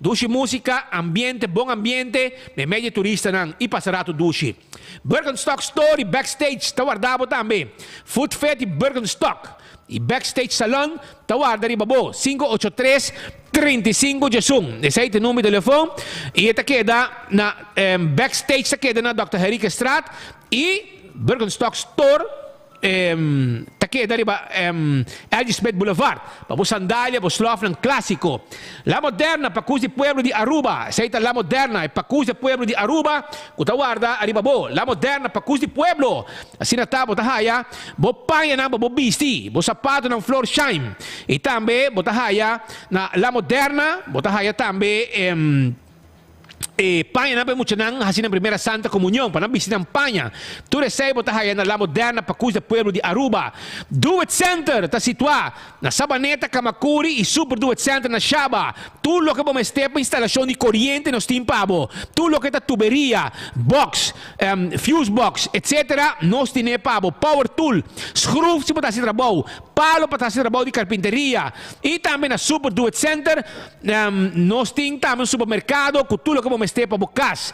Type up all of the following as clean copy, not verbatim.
Dushi músika, ambiente, bon ambiente, meimei di e turistanan i pasa ratu dushi. Birkenstock Store i Backstage ta warda bo tambe. Food Fit i Birkenstock i Backstage Salon ta warda riba bo, 583 35 11. Esei ta e number di telefon i e ta keda na Backstage ta keda na Dòkter Henriquezstraat i Birkenstock Store ta keda riba L.G. Smith Boulevard pa bo sandalia, bo slòfnan klásiko. La Moderna, pakus di pueblo di Aruba. Esei ta La Moderna, e pakus di pueblo di Aruba ku ta warda ariba bo. La Moderna, pakus di pueblo. Asina ta bo ta haya bo pañanan pa bo bisti, bo sapatonan Florsheim. I tambe bo ta haya na La Moderna, bo ta haya tambe. E pañanan pa e muchanan hasi nan primera Santa Comunion, pa nan bisti nan paña. Tur esei bo ta haya na La Moderna Pacus de Pueblo di Aruba. Do It Center ta situá na Sabaneta, Camacuri y Super Do It Center na Shaba. Tur loke bo mester pa instalacion di coriente nos tin pa bo. Tur loke ta tuberia, box, fuse box, etc. Nos tine pa bo. Power tool, schroef si bo ta hasi trabou, palo pa ta hasi trabou di carpinteria. Y tambe na Super Do It Center. Nos tin tambe un supermerkado ku tur loke bo mester pa bo kas,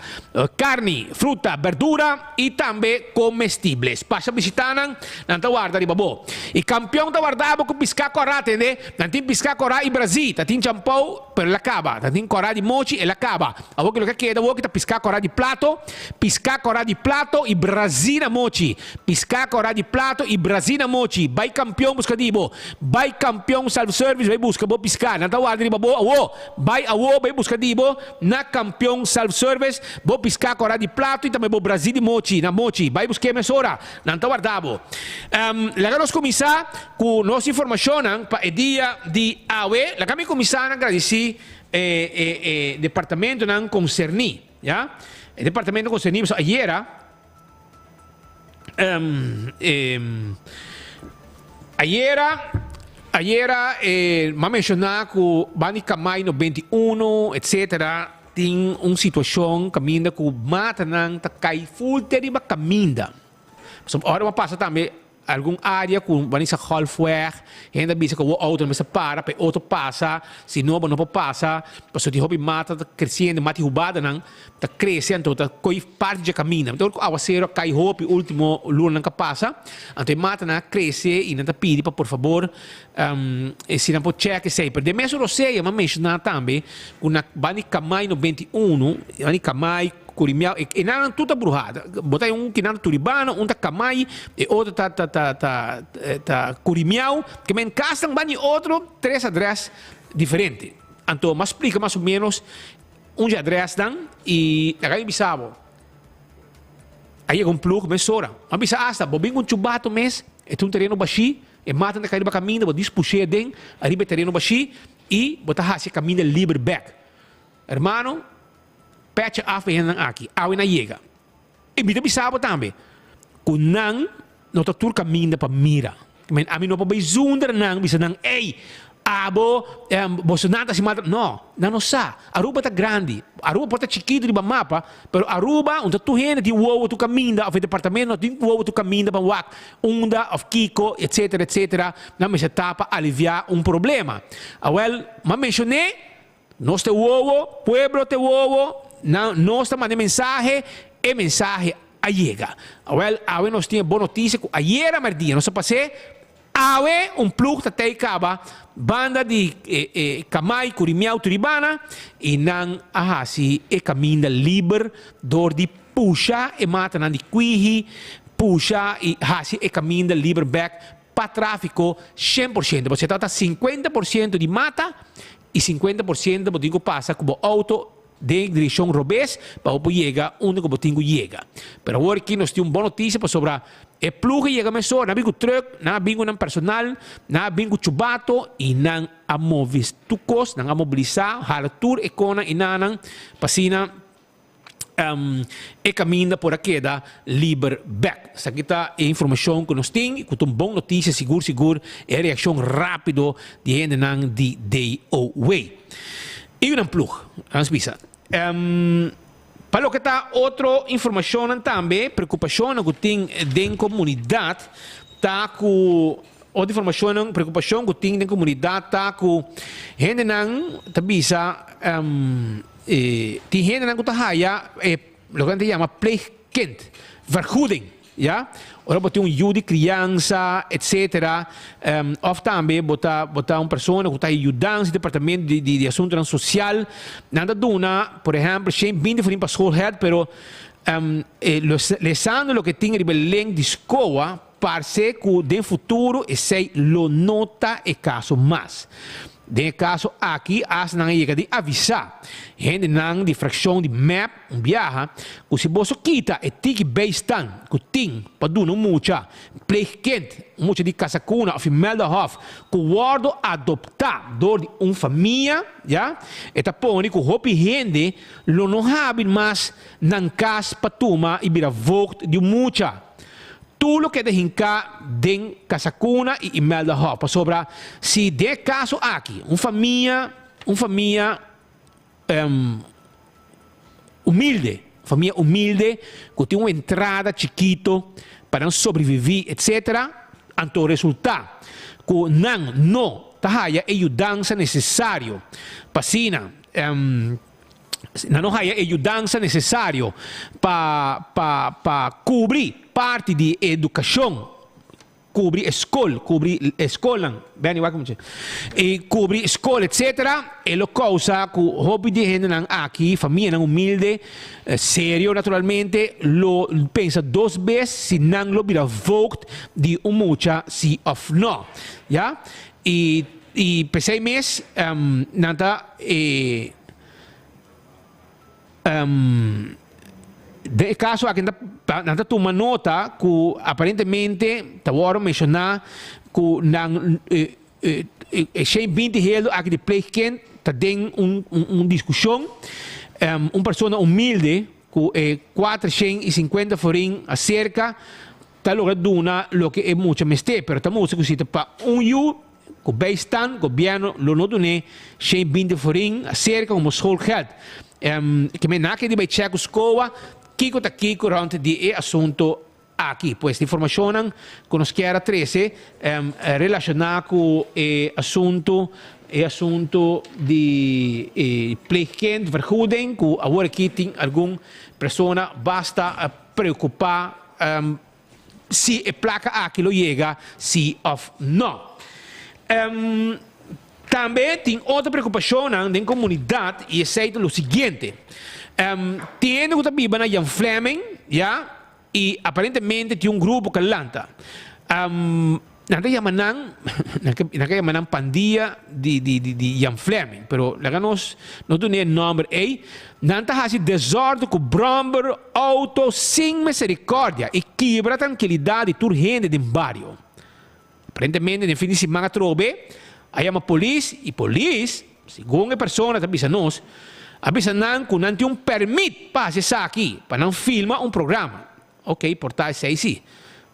karni, fruta, berdura i tambe komestibles. Pasa bishitá nan, nan ta warda riba bo. I kampion ta warda bo ku piská kòrá, tende? Nan tin piská kòrá i brazí, ta tin champou, pero el a kaba. Nan tin kòrá di mochi, el a kaba. Awor ki loke a keda awor ki ta piská kòrá di plato, piská kòrá di plato i brazí na mochi. Piská kòrá di plato i brazí na mochi. Bai kampion buska di bo. Bai Kampion Self Service bai buska bo piská. Nan ta warda riba bo awo. Bai awo bai buska di bo na Kampion Self Service bo piská kòrá di plato i tambe bo brazí di mochi na mochi. Bai busk'é mesora. Nan ta warda bo. Laga nos kuminsá ku nos informashonnan pa e dia di awe. Laga mi kuminsá na gradisí e e e departamentonan konserní, ya. E departamento konserní pasobra ayera. Ayera, ayera eh, m'a menshoná ku banda di Kamay 91 etcetera tin un situashon kaminda ku matanan ta kai ful te riba kaminda. Pasobra ora bo pasa tambe Algun área ku bo a nisa Golfweg, hende a bisa ku bo outo no mester para pa e outo pasa, si no bo no por pasa, pasobra tin hopi mata ta kresiendo, mata i hubadanan ta krese anto ta koi parti dje kaminda. Ora ku awaseru a kai hopi ultimo lunanan ku a pasa, anto e matanan a krese i nan ta pidi pa por fabor si nan por chèk esei. Pero den mesun rosea mi a menshoná tambe ku na banda di Kamai 91, banda di Kamai, Curimiao, e nan tur ta bruhá. Bo ta un kinan ta Turibano, un ta Kamai, e otro ta ta ta ta ta Curimiao. Ke men kasnan ban di otro tres adrès diferente. Anto m'a splika mas o ménos un dje adrèsnan i laga mi bisa bo, a yega un plug mesora. M'a bisa asta, bo bin ku un chubato mes, e ta un tereno bashí, e matanan ta kai riba kaminda, bo dispush'é aden ariba e tereno bashí i bo ta hasi e kaminda liber bèk. Hermano, Pecha af e hendenan aki, awe nan yega. I mi ta bisa bo tambe ku nan no ta tur kaminda pa mira. Men, ami no por bai zundra nan, bisa nan, Ey, abo, boso nan ta hasi mal. No, nan no sa. Aruba ta grandi. Aruba por ta chikitu riba mapa, pero Aruba, unda tur hende tin wowo tur kaminda, òf e departamento no tin wowo tur kaminda pa wak unda òf kiko, etsetera, etsetera, nan mester ta pa aliviá un problema. Awèl, m'a menshoné. Nos te wowo, pueblo te wowo, nan nos ta manda e mensahe, e mensahe a yega. Awel, awe nos tin e bon notisia ku ayera merdia nos a pas'é, awe un plug ta tei kaba banda di e e Kamai ku Rimiau Turibana i nan a hasi e kaminda liber dor di pusha e matanan di kwihi, pusha i hasi e kaminda liber bèk pa tráfiko 100%. Pasobra e tabata 50% di mata I 50% bo tin ku pasa ku bo outo den direkshon robes pa bo por yega unda ku bo tin ku yega. Pero awor aki nos tin un bon notisia pasobra e ploeg a yega mesora, nan a bin ku trùk, nan a bin ku nan personal, nan a bin ku chubato i nan a move tur kos, nan a mobilisá, hala tur e konan i nannan pa asina e kaminda por a keda liber bek. Esaki ta e informashon ku nos tin i ku ta un bon notisia sigur sigur e reakshon rápido di hendenan di DOW. I nan plug, nos bisa. Pa loke ta otro informashonnan tambe, preokupashonnan ku tin den komunidat ta ku. Otro informashonnan, preokupashon ku tin den komunidat ta ku hendenan ta bisa tin hendenan ku ta haya e loke nan ta yama pleegkind vergoeding, ya. Ora bo tin un yu di kriansa etsetera òf tambe bo ta bo ta un persona ku ta haya yudansa di departamento di di asuntunan sosial, nan ta duna por ehèmpel shen binti florin pa schoolgeld pero lesando loke tin riba e link di SCOA. Parse ku den futuro esei lo no ta e kaso mas. Den e kaso aki asta nan a yega di avisá hendenan di frakshon di mep un biaha ku si boso kita e tiki bijstand ku tin pa duna un mucha pleegkind, un mucha di Casa Cuna òf Imeldahof ku wòrdu adoptá dor di un famia, ya, e ta pone ku hopi hende lo no habi mas nan kas pa tuma i bira voogd di un mucha. Tur lo keda hinká den Casacuna i Imelda Hof, pasobra si den e kaso aki un famia, un famia humilde, un famia humilde ku tin un entrada chikito pa nan sobreviví etcetera, anto resultá ku nan no ta haya e yudansa nesesario pa asina Nan no haya e yudansa nesesario pa pa pa kubri parti di e edukashon, kubri e skol, kubri e skolnan, Benny wak mucha, i kubri skol etsetera, e lo kousa ku hopi di e hendenan aki, famianan humilde, serio naturalmente, lo pensa dos bes si nan lo bira voogd di un mucha si òf no, ya. I i p'esei mes nan ta e Den e kaso aki nan ta tuma nota ku aparentemente ta wòrdu menshoná ku nan e shen binti heldu aki di pleegkind ta den un diskushon. Un persona humilde ku e 450 florin aserka ta logra duna loke e mucha mester, pero ta mustra ku si ta pa un yu Ku bijstand, gobièrnu lo no dun'é 120 florin aserka komo schoolgeld. Ke men na ke di bai chèk ku SCOA kiko ta kiko rònt di e asuntu aki. Pues di informashonnan ku nos kier a trese relashoná ku e asuntu e asuntu di e pleegkind vergoeding ku awor aki tin algun persona basta preokupá. Si e plaka aki lo yega si of no. Tambe tin otro preocupacionnan den comunidad y esey ta lo siguiente. Tin hende cu ta biba na Jan Flemming, ya, y aparentemente tin un grupo cu a lanta. Nan ta yama nan, nan ta yama nan pandilla di di di di Jan Flemming, pero laga nos no duna e nomber ei. Nan ta hasi desòrdu ku bròmber, outo sin misericordia i kibra trankilidat di tur hende den bario. Aparentemente den fin di siman atrobe a yama polis i polis, segun e persona ta bisa nos, a bisa nan ku nan tin un pèrmit pa hasi esaki, pa nan filma un programa. Ok, por ta esei si.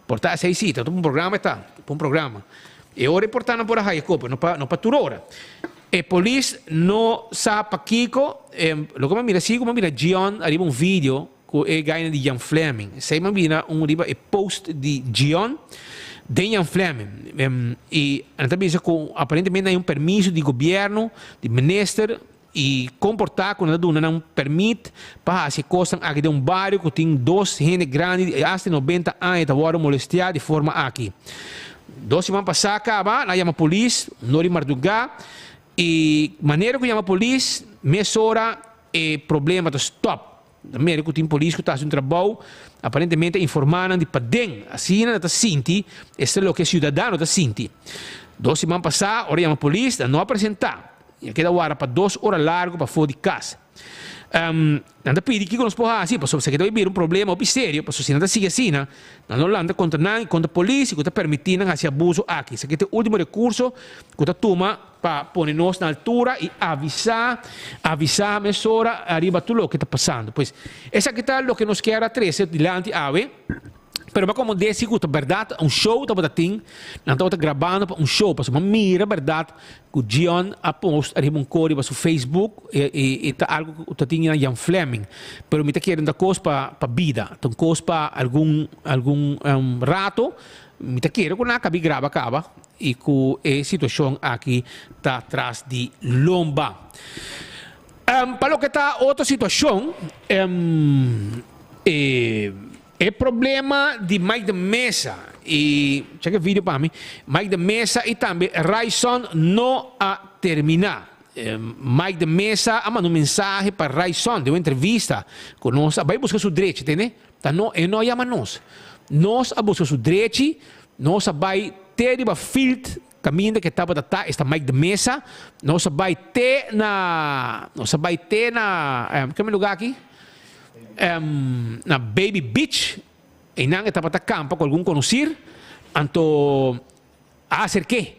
Por ta esei si, ta un programa e ta, pa un programa. E ora e por ta nan por a haya kopa, no pa no pa tur ora. E polis no sa pakiko, loke mi a mira si ku mi a mira Gion ariba un video ku e gainan di Jan Flemming. Esei mi a mira un riba e post di Gion den Jan Flemming. I nan ta bisa ku aparentemente nan hay un permiso di gobierno, di minister, I komportá ku nan ta duna nan pèrmit pa hasi e kosnan aki den un bario ku tin dos hende grandi di asta 90 aña ta wòrdu molestiá di forma aki. Dos siman pasá kaba nan a yama polis un or di mardugá i manera ku yama polis mesora e problema ta stòp. Ta mira ku tin polis ku ta hasi un trabou aparentemente a informá nan di paden. Asina nan ta sinti, esta loke e siudadano ta sinti. Dos siman pasá ora yama polis nan no a presentá i a keda wara pa dos ora largu pafó di kas. Nan ta pidi kiko nos por hasi pasobra esaki ta bai bira un problema hopi serio pasobra si nan ta sigui asina nan lo lanta kontra nan i kontra polis i ku ta permití nan hasi abuso aki. Esaki ta e ultimo rekurso ku ta tuma pa pone nos na altura i avisá, avisá mesora ariba tur loke ta pasando. Pues, esaki ta loke nos kier a trese dilanti awe. Pero pa como desi cu ta berdad un show tabata tin, nan tabata grabando pa un show, pasobra mi mira berdad cu Gion a post ariba un co riba su Facebook e e e ta algo cu ta tin na Jan Flemming. Pero mi ta kere ta cos pa pa bida, ta un cos pa algun algun rato, mi ta kere cu nan a cabi graba caba y cu e situacion aki ta tras di lomba. Pa loke ta otro situacion, e E problema di Mike de Meza y, check e video pa mi, Mike de Meza y tambe Ryson no a termina. Mike de Meza a manda un mensahe pa Ryson den un entrevista cu nos a bay busca su drechi, tende? Ta no, e no a yama nos. Nos a busca su drechi, nos a bay te riba field caminda cu e tabata ta, esta Mike de Meza, nos a bay te na, nos a bay te na, ke lugar aki? Na Baby Beach, einan e tabata kampa ku algun konosir, anto a aserk'é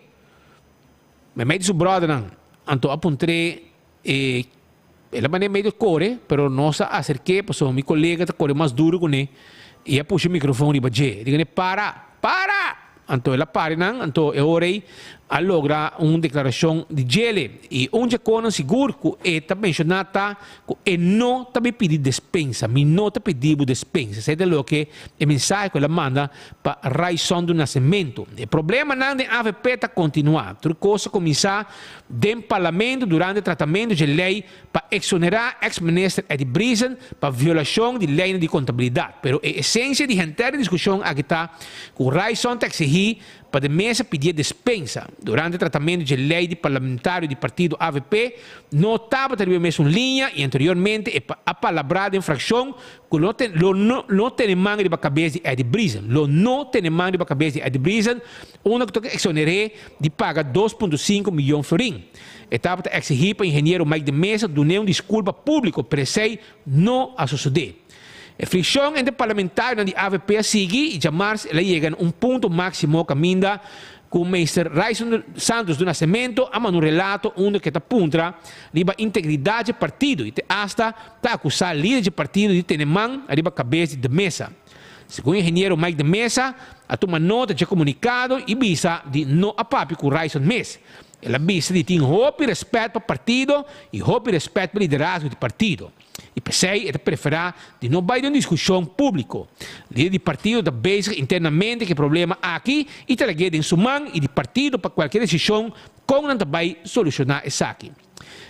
meimei di su bròdernan, anto a puntr'é e el a manera medio kore, pero nos a aserk'é pasobra mi kolega ta kore mas duru kuné i a pusha e mikrofon riba dje. E di kuné, Para! Para! Anto el a pari nan, anto e ora ei a logra un deklarashon di djele. I un dje konan sigur ku e ta menshoná ta ku e no ta bin pidi despensa. Mi no ta pidi bo despensa. Esei ta loke e mensahe ku el a manda pa Raison do Nascimento. E problemanan den avp ta kontinuá. Tur kos a kuminsá den parlamento durante tratamentu dje lei pa eksonerá eks minister Eddie Briesen pa violashon di leinan di kontabilidat. Pero e esensia di henter e diskushon aki ta ku Ryson ta eksigí pa de mesa pidié despensa. Durante tratamentu dje lei di parlamentario di partido avp no tabata riba e mesun liña i anteriormente e a palabrá den frakshon ku lo lo no tene man riba kabes di Eddie Briesen. Lo no tene man riba kabes di Eddie Briesen unda ku ta eksoner'é di paga 2.5 miyon florin. E tabata exigí pa ingeniero Mike de Meza dun'é un disculpa público, pero esei no a sosodé. E friccion entre parlamentarionan di avp a sigui y djamars el a yega na un punto máximo caminda cu Meester Ryson Santos do Nascimento a manda un relato unda cu e ta puntra riba integridad dje partido y te hasta ta acusa lider dje partido di tene man riba cabes di de Meza. Segun ingeniero Mike de Meza a tuma nota dje comunicado y bisa di no a papia cu Ryson mes. El a bisa di tin hopi rèspèt pa partido i hopi rèspèt pa liderazgo di partido. I p'esei e ta preferá di no bai den un diskushon públiko. Lider di partido ta bezig internamente ku e problema aki i ta lag'é den su man i di partido pa kualke desishon kon nan ta bai solushoná esaki.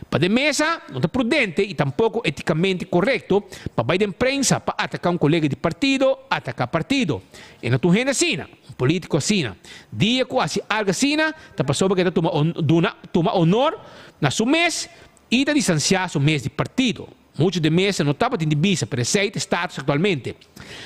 Pa den mesa, no ta prudente i tampoko etikamente korekto pa bai den prensa pa ataká un kolega di partido, ataká partido. E no ta un hende asina, un polítiko asina. Dia ku hasi algu asina ta pasobra ku e ta tuma duna tuma onor na su mes i ta distansiá su mes di partido. Muchu den mesa no tabatin di bisa, pero esei ta e status aktualmente.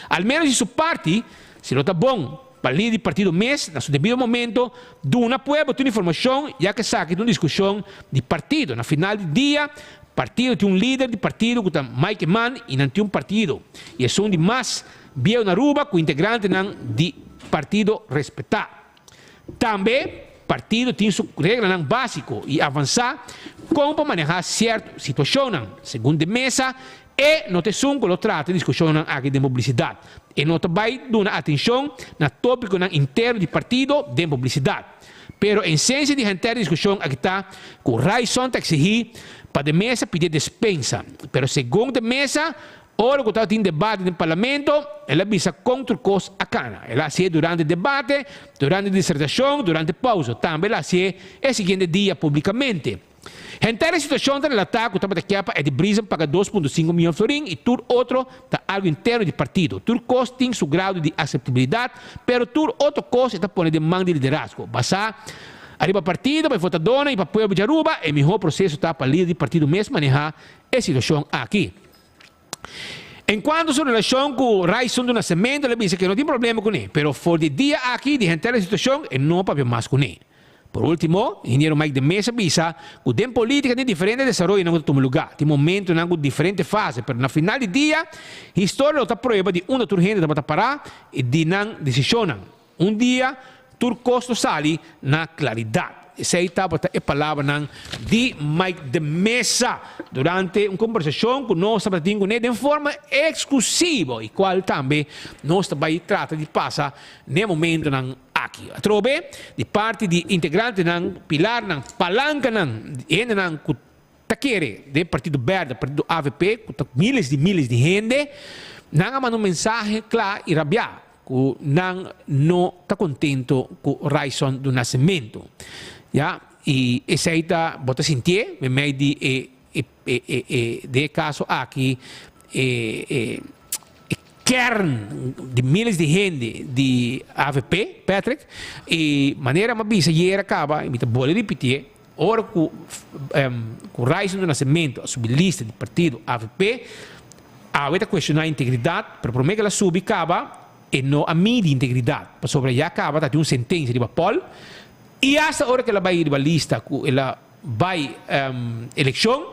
Al ménos di su parti, si lo ta bon pa lider di partido mes, na su debido momento, duna pueblo tur informashon, ya ku esaki ta un diskushon di partido. Na final di dia, partido tin un lider di partido ku ta Mike Eman i nan tin un partido i esun di mas bieu na Aruba ku integrantenan di partido respetá. Tambe partido tin su reglanan básiko i avansá kon pa manehá sierto situashonnan. Segun de Meza, e no ta esun ku lo trata e diskushonnan aki den publisidat. E no ta bai duna atenshon na tópikonan interno di partido den publisidat. Pero esensia di henter e diskushon aki ta ku Ryson ta eksigí pa de Meza pidié despensa. Pero segun de Meza, Ora ku tabatin debate den parlamento, el a bisa kon tur kos a kana. El a hasié durante debate, durante disertashon, durante pousa. Tambe el a hasié e siguiente dia publikamente. Henter e situashon ta relatá ku tabata kier pa Eddie Briesen paga 2.5 mion florin i tur otro ta algu interno di partido. Tur kos tin su grado di aseptibilidat, pero tur otro kos e ta pone den man di liderazgo. Basá ariba partido, pa e votadónan i pa pueblo di Aruba, e mihó proseso ta pa lider di partido mes manehá e situashon aki. En cuanto su relacion cu Ryson do Nascimento, el a bisa cu e no tin problema cune, pero for di e dia aki di henter e situacion e no papia mas cune. Por ultimo, ingeniero Mike de Meza a bisa cu den politica tin diferente desaroyonan cu ta tuma lugar, tin momentonan cu diferente fase, pero na final di dia historia lo ta prueba di unda tur hende tabata para y di nan decisionnan. Un dia tur cos lo sali na claridad. Esei tabata e palabranan di Mike de Meza durante un kombersashon ku nos tabata tin kuné den forma eksklusivo i kual tambe nos ta bai trata di pasa n'e momentonan aki. Atrobe di parti di integrantenan, pilarnan, palankanan, hendenan ku ta kere den Partido Berde, Partido avp, ku ta miles di miles di hende, nan a manda un mensahe kla i rabiá ku nan no ta kontento ku Ryson do Nascimento. Ya, i esei ta, bo ta sintié meimei di e e e e den e kaso aki e e e kern di miles di hende di avp, Patrick, i manera mi a bisa ayera kaba i mi ta bolbe ripitié, Ora ku ku Ryson do Nascimento a subi lista di partido avp, awe ta kuestioná integridat, pero promé ku el a subi kaba e no a midi integridat, pasobra ya kaba ta tin un sentensia riba Paul i asta ora ku el a bai riba lista ku el a bai elekshon,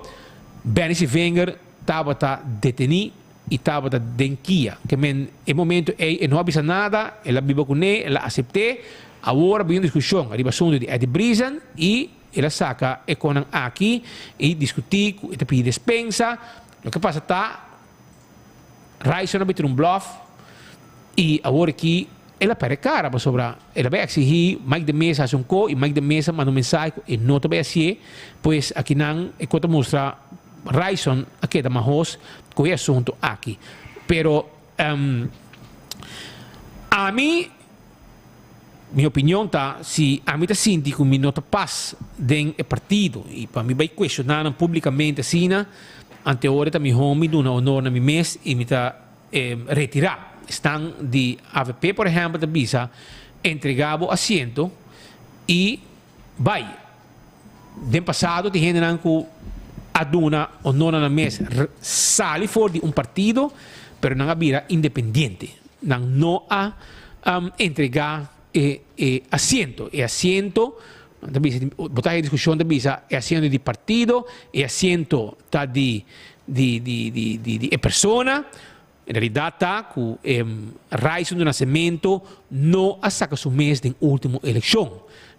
Benny Sevinger tabata detení i tabata den kia. Ke men e momento ei e no a bisa nada, el a biba kuné, el a asept'é. Awor a bin un diskushon riba asuntu di Eddie Briesen i el a saka e konan aki i diskutí ku e ta pidi despensa. Loke pasa ta Ryson a bitin un blòf i awor aki el a pèrdè kara pasobra el a bai eksigí Mike de Meza hasi un ko i Mike de Meza manda un mensahe ku e no ta bai hasié. Pues akinan e ko ta mustra Ryson a keda mahos ku e asuntu aki. Pero ami, mi opinion ta si ami ta sinti ku mi no ta pas den e partido i pa mi bai kuestioná nan públikamente asina, anteora ta mihó mi duna honor na mi mes i mi ta retirá. Esnan di avp por ehèmpel ta bisa entregá bo asiento i bai. Den pasado tin hendenan ku a duna honor na nan mes sali for di un partido, pero nan a bira independiente. Nan no a entregá e e asiento. E asiento, nan ta bisa, bo ta haña diskushon ta bisa e asiento di partido, e asiento ta di di di di di e persona. En realidad ta cu e Ryson do Nascimento no a saca su mes den ultimo eleccion.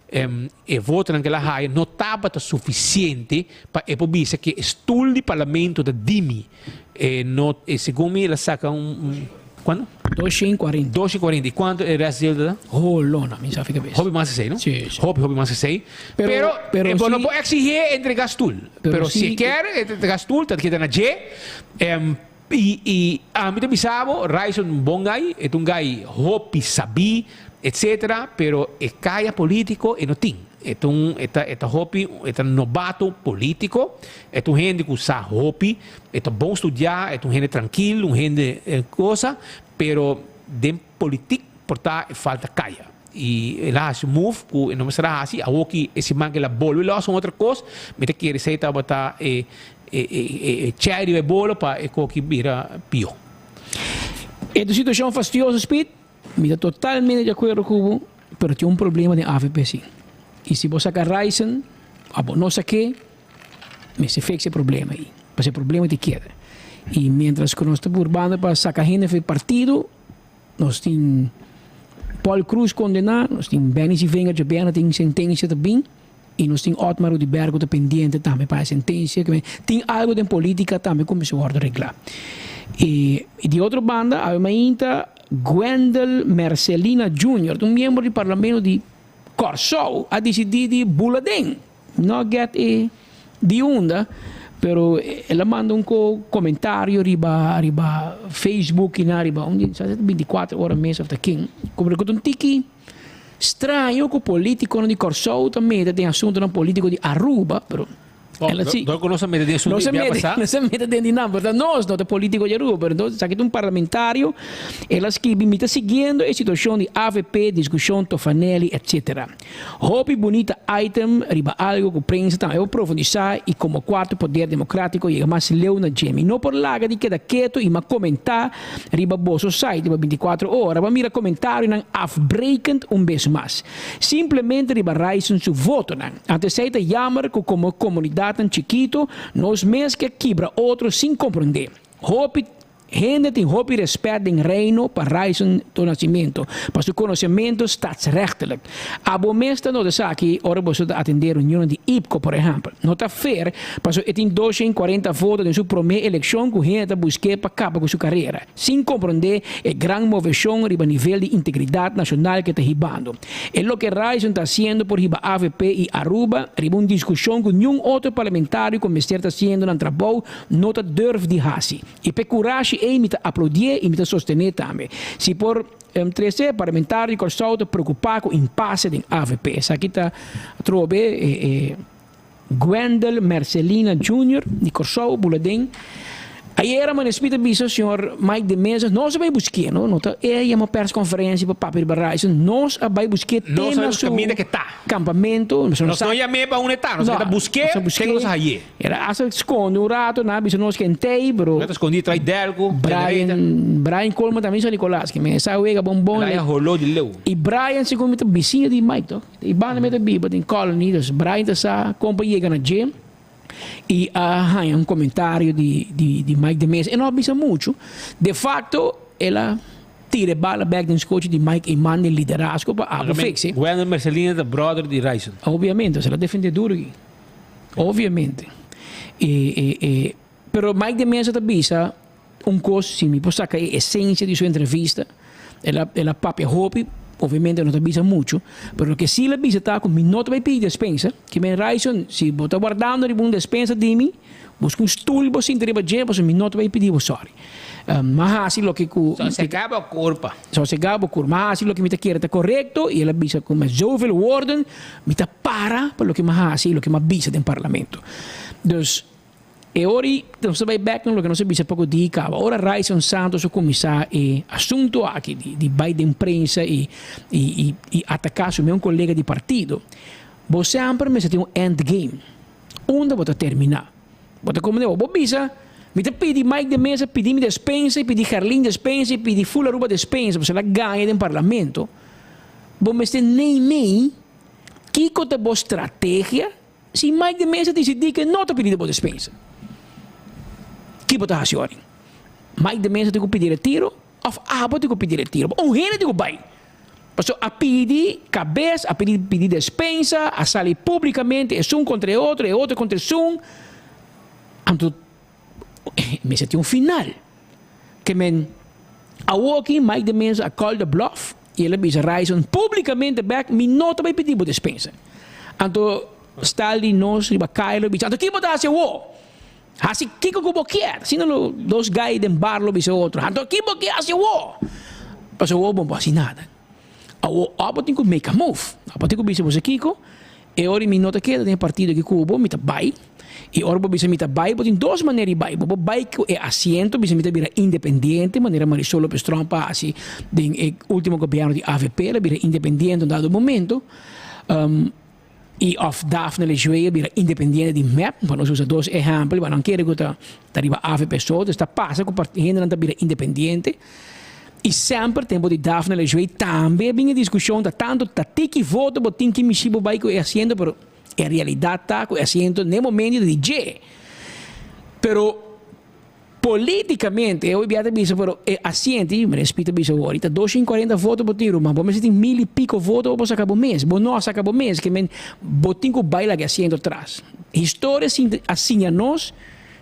E votonan cu el a haya no tabata suficiente pa e por bisa cu e stoel di parlamento ta di mi. E no, segun mi el a saca un, cuanto? 240. 240. Y cuanto e rest deel ta? Ho lona, mi sa fi cabeza. Hopi mas esey, no? Si, si. Hopi, hopi mas esey. Pero, Pero, pero e bo no si por exige entrega stoel. Pero Pero si si e kier entrega stoel, ta keda na dje. I i ami ta bisa bo, Ryson un bon gai, e ta un gai hopi sabí, etcetera, pero e kaya polítiko e no tin. E ta un e ta e ta hopi e ta nobato polítiko, e ta un hende ku sa hopi, e ta bon studiá, e ta un hende trankil, un hende cosa, pero den politik por ta e falta kaya. I el a hasi un move ku e no mester a hasi. Awoki e siman ku el a bolbe lòs un otro kos, mi ta kere esei tabata e e chè riba e bolo pa e koki bira pió. E ta un situashon fastioso, Speed. Mi ta totalmente di akuerdo ku bo, pero tin un problema den avp si. I si bo saka Ryson, abo no sak'é, mester fix e problema ei, pasobra e problema ta keda. I mientras ku nos ta purbando pa saka hende for e partido, Nos tin Paul Croes kondená, nos tin Benny Sivenger djabièrnè tin sentensia ta bin i nos tin Otmar Oduber ku ta pendiente tambe pa e sentensia. Tin algu den polítika tambe ku mester wòrdu reglá. I di otro banda awe mainta Gwendel Mercelina Junior, un miembro di parlamento di Kòrsou a disidí di bula den. No get e di unda, pero el a manda un comentario riba riba Facebook y na riba un di sa 24 ora mes of ta ken, como cu ta un tiki straño cu politiconan di Corsou ta mete den asuntonan politico di Aruba, pero el a si. Dor cu nos a mete den asunto di bia pasa. Nos a mete den di nan, pero ta nos no ta politico di Aruba, pero entonces esaki ta un parlamentario, el a skibi mi ta siguiendo e situacion di avp, discusion Tofanelli etc. Hopi bunita item riba algo cu prensa tambe por profundisa y como cuarto poder democratico yega mas leu na dje. Mi no por laga di keda keto y ma comenta riba boso site riba 24 ora pa mira comentarionan afbrekend un bes mas. Simplemente riba Ryson su votonan. Anto esey ta jammer cu como comunidadnan chikito nos mes ke kibra otro sin comprende. Hopi. Hende tin hopi respet den Reino pa Ryson do Nascimento, pa su conocemento statsrechtelijk. Abo mes ta nota esaki ora boso ta atende reunionnan di IPCO, por ehempel. No ta fair paso e tin 240 voto den su prome eleccion cu hende ta busk'e pa caba cu su carera, sin comprende e gran movecion riba nivel di integridad nacional cu e ta hibando. E loke Ryson ta haciendo por hiba avp y Aruba riba un discusion cu niun otro parlamentario cu mester ta haciendo nan trabou no ta durf di haci. Y p'e curashi ey mi ta aplaudié y mi ta sostené tambe. Si por trece parlamentario di Corsou ta preocupa cu impasse den avp. Esaki ta atrobe e Gwendel Mercelina Junior di Corsou bula den. Ayera Manespi ta bisa señor Mike de Meza nos a bay busque no, no ta e yama persconferencia pa papia riba Ryson, nos a bay busque te na su campamento. Nos no yam'é pa unda e ta, nos a keda busque te nos a haye. El a hasta sconde un rato, nan a bisa nos kentey, pero. El a ta scondi tras Delco, generator. Brian, Brian Coleman tambe San Nicolas, ke men sa wega bon bon. El a haya holó di leu. Y Brian segun mi ta bisiña di Mike toch, e banda mi ta biba den Colony, dus Brian ta sa kon pa yega na dje y a haya un comentario di di di Mike de Meza. E no a bisa mucho, de facto el a tira e bala bek den scochi di Mike Eman den liderazgo pa abo fix e. Wendell Mercelina ta brother di Ryson. Obviamente, el a defende duro aki. Obviamente. E, e, e, pero Mike de Meza ta bisa un cos, si mi por saca e esencia di su entrevista, el a, el a papia hopi, obviamente no ta bisa mucho, pero loke si el a bisa ta cu mi no ta bay pidi despensa, ki men Ryson, si bo ta wardando riba un despensa di mi, busca un stoel bo sinta riba dje, pasobra mi no ta bay pidi bo sorry. M'a haci loke cu. Sosega bo curpa. Sosega bo curpa. M'a haci loke mi ta kere ta corecto y el a bisa cu met zoveel woorden mi ta para pa loke m'a haci y loke m'a bisa den parlamento. Dus e ora y nos ta bay bek na loke nos a bisa poco dia caba. Ora Ryson Santos a cuminsa e asunto aki di di bay den prensa y y y ataca su meun colega di partido, bo semper mester tin un end game. Unda bo ta termina? Bo ta come bo bisa, mi ta pidi Mike de Meza pidi mi despensa y pidi Gerlin despensa y pidi full Aruba despensa pasobra el a gaña den parlamento. Bo mester nei mei kico ta bo strategia si Mike de Meza dicidi cu e no ta pidi di bo despensa. Ki bo ta haci ora? Mike de Meza tin cu pidi retiro of abo tin cu pidi retiro? Un hende tin cu bay. Pasobra a pidi kabes, a pidi pidi despensa, a sali publikamente esun kontra e otro, e otro kontra esun. Anto mester tin un final. Ke men awoki Mike de Meza a call the bluff i el a bisa Ryson publikamente bek, mi no ta bai pidi bo despensa. Anto stal di nos riba kaya lo bisa, anto ki bo ta hasi awo? Hasi kiko ku bo kier. Asina lo dos gai den bar lo bisa otro, Anto ki bo kier hasi awo? Pasobra awo bo no por hasi nada. Awo abo tin ku make a move. Abo tin ku bisa boso kiko, e ora mi no ta keda den e partido aki ku bo, mi ta bai. I ora bo bisa mi ta bai, bo tin dos manera di bai. Bo por bai ku e asiento, bisa mi ta bira independiente, manera Marisol Lopez Tromp a hasi den e ultimo gobierno di avp, el a bira independiente un dado momento. I of Daphne Lejuez a bira independiente di mep, pa nos usa dos ehèmpel, pa nan kere ku ta ta riba avp so, dus ta pasa ku hendenan ta bira independiente. I semper tempu di Daphne Lejuez tambe a bin e diskushon ta tantu ta tiki voto bo tin ki mishi bo bai ku e asiento, pero e realidat ta ku e asiento n'e momento ta di dje. Pero Politicamente, e hopi bia ta bisa, pero e asiente, mi respita bisa awor, i ta 240 voto bo tin ruman, bo mester tin mil i pico voto pa bo saca bo mes, bo no a saca bo mes, ke men bo tin cu bay laga e asiento tras. Historia sin a siña nos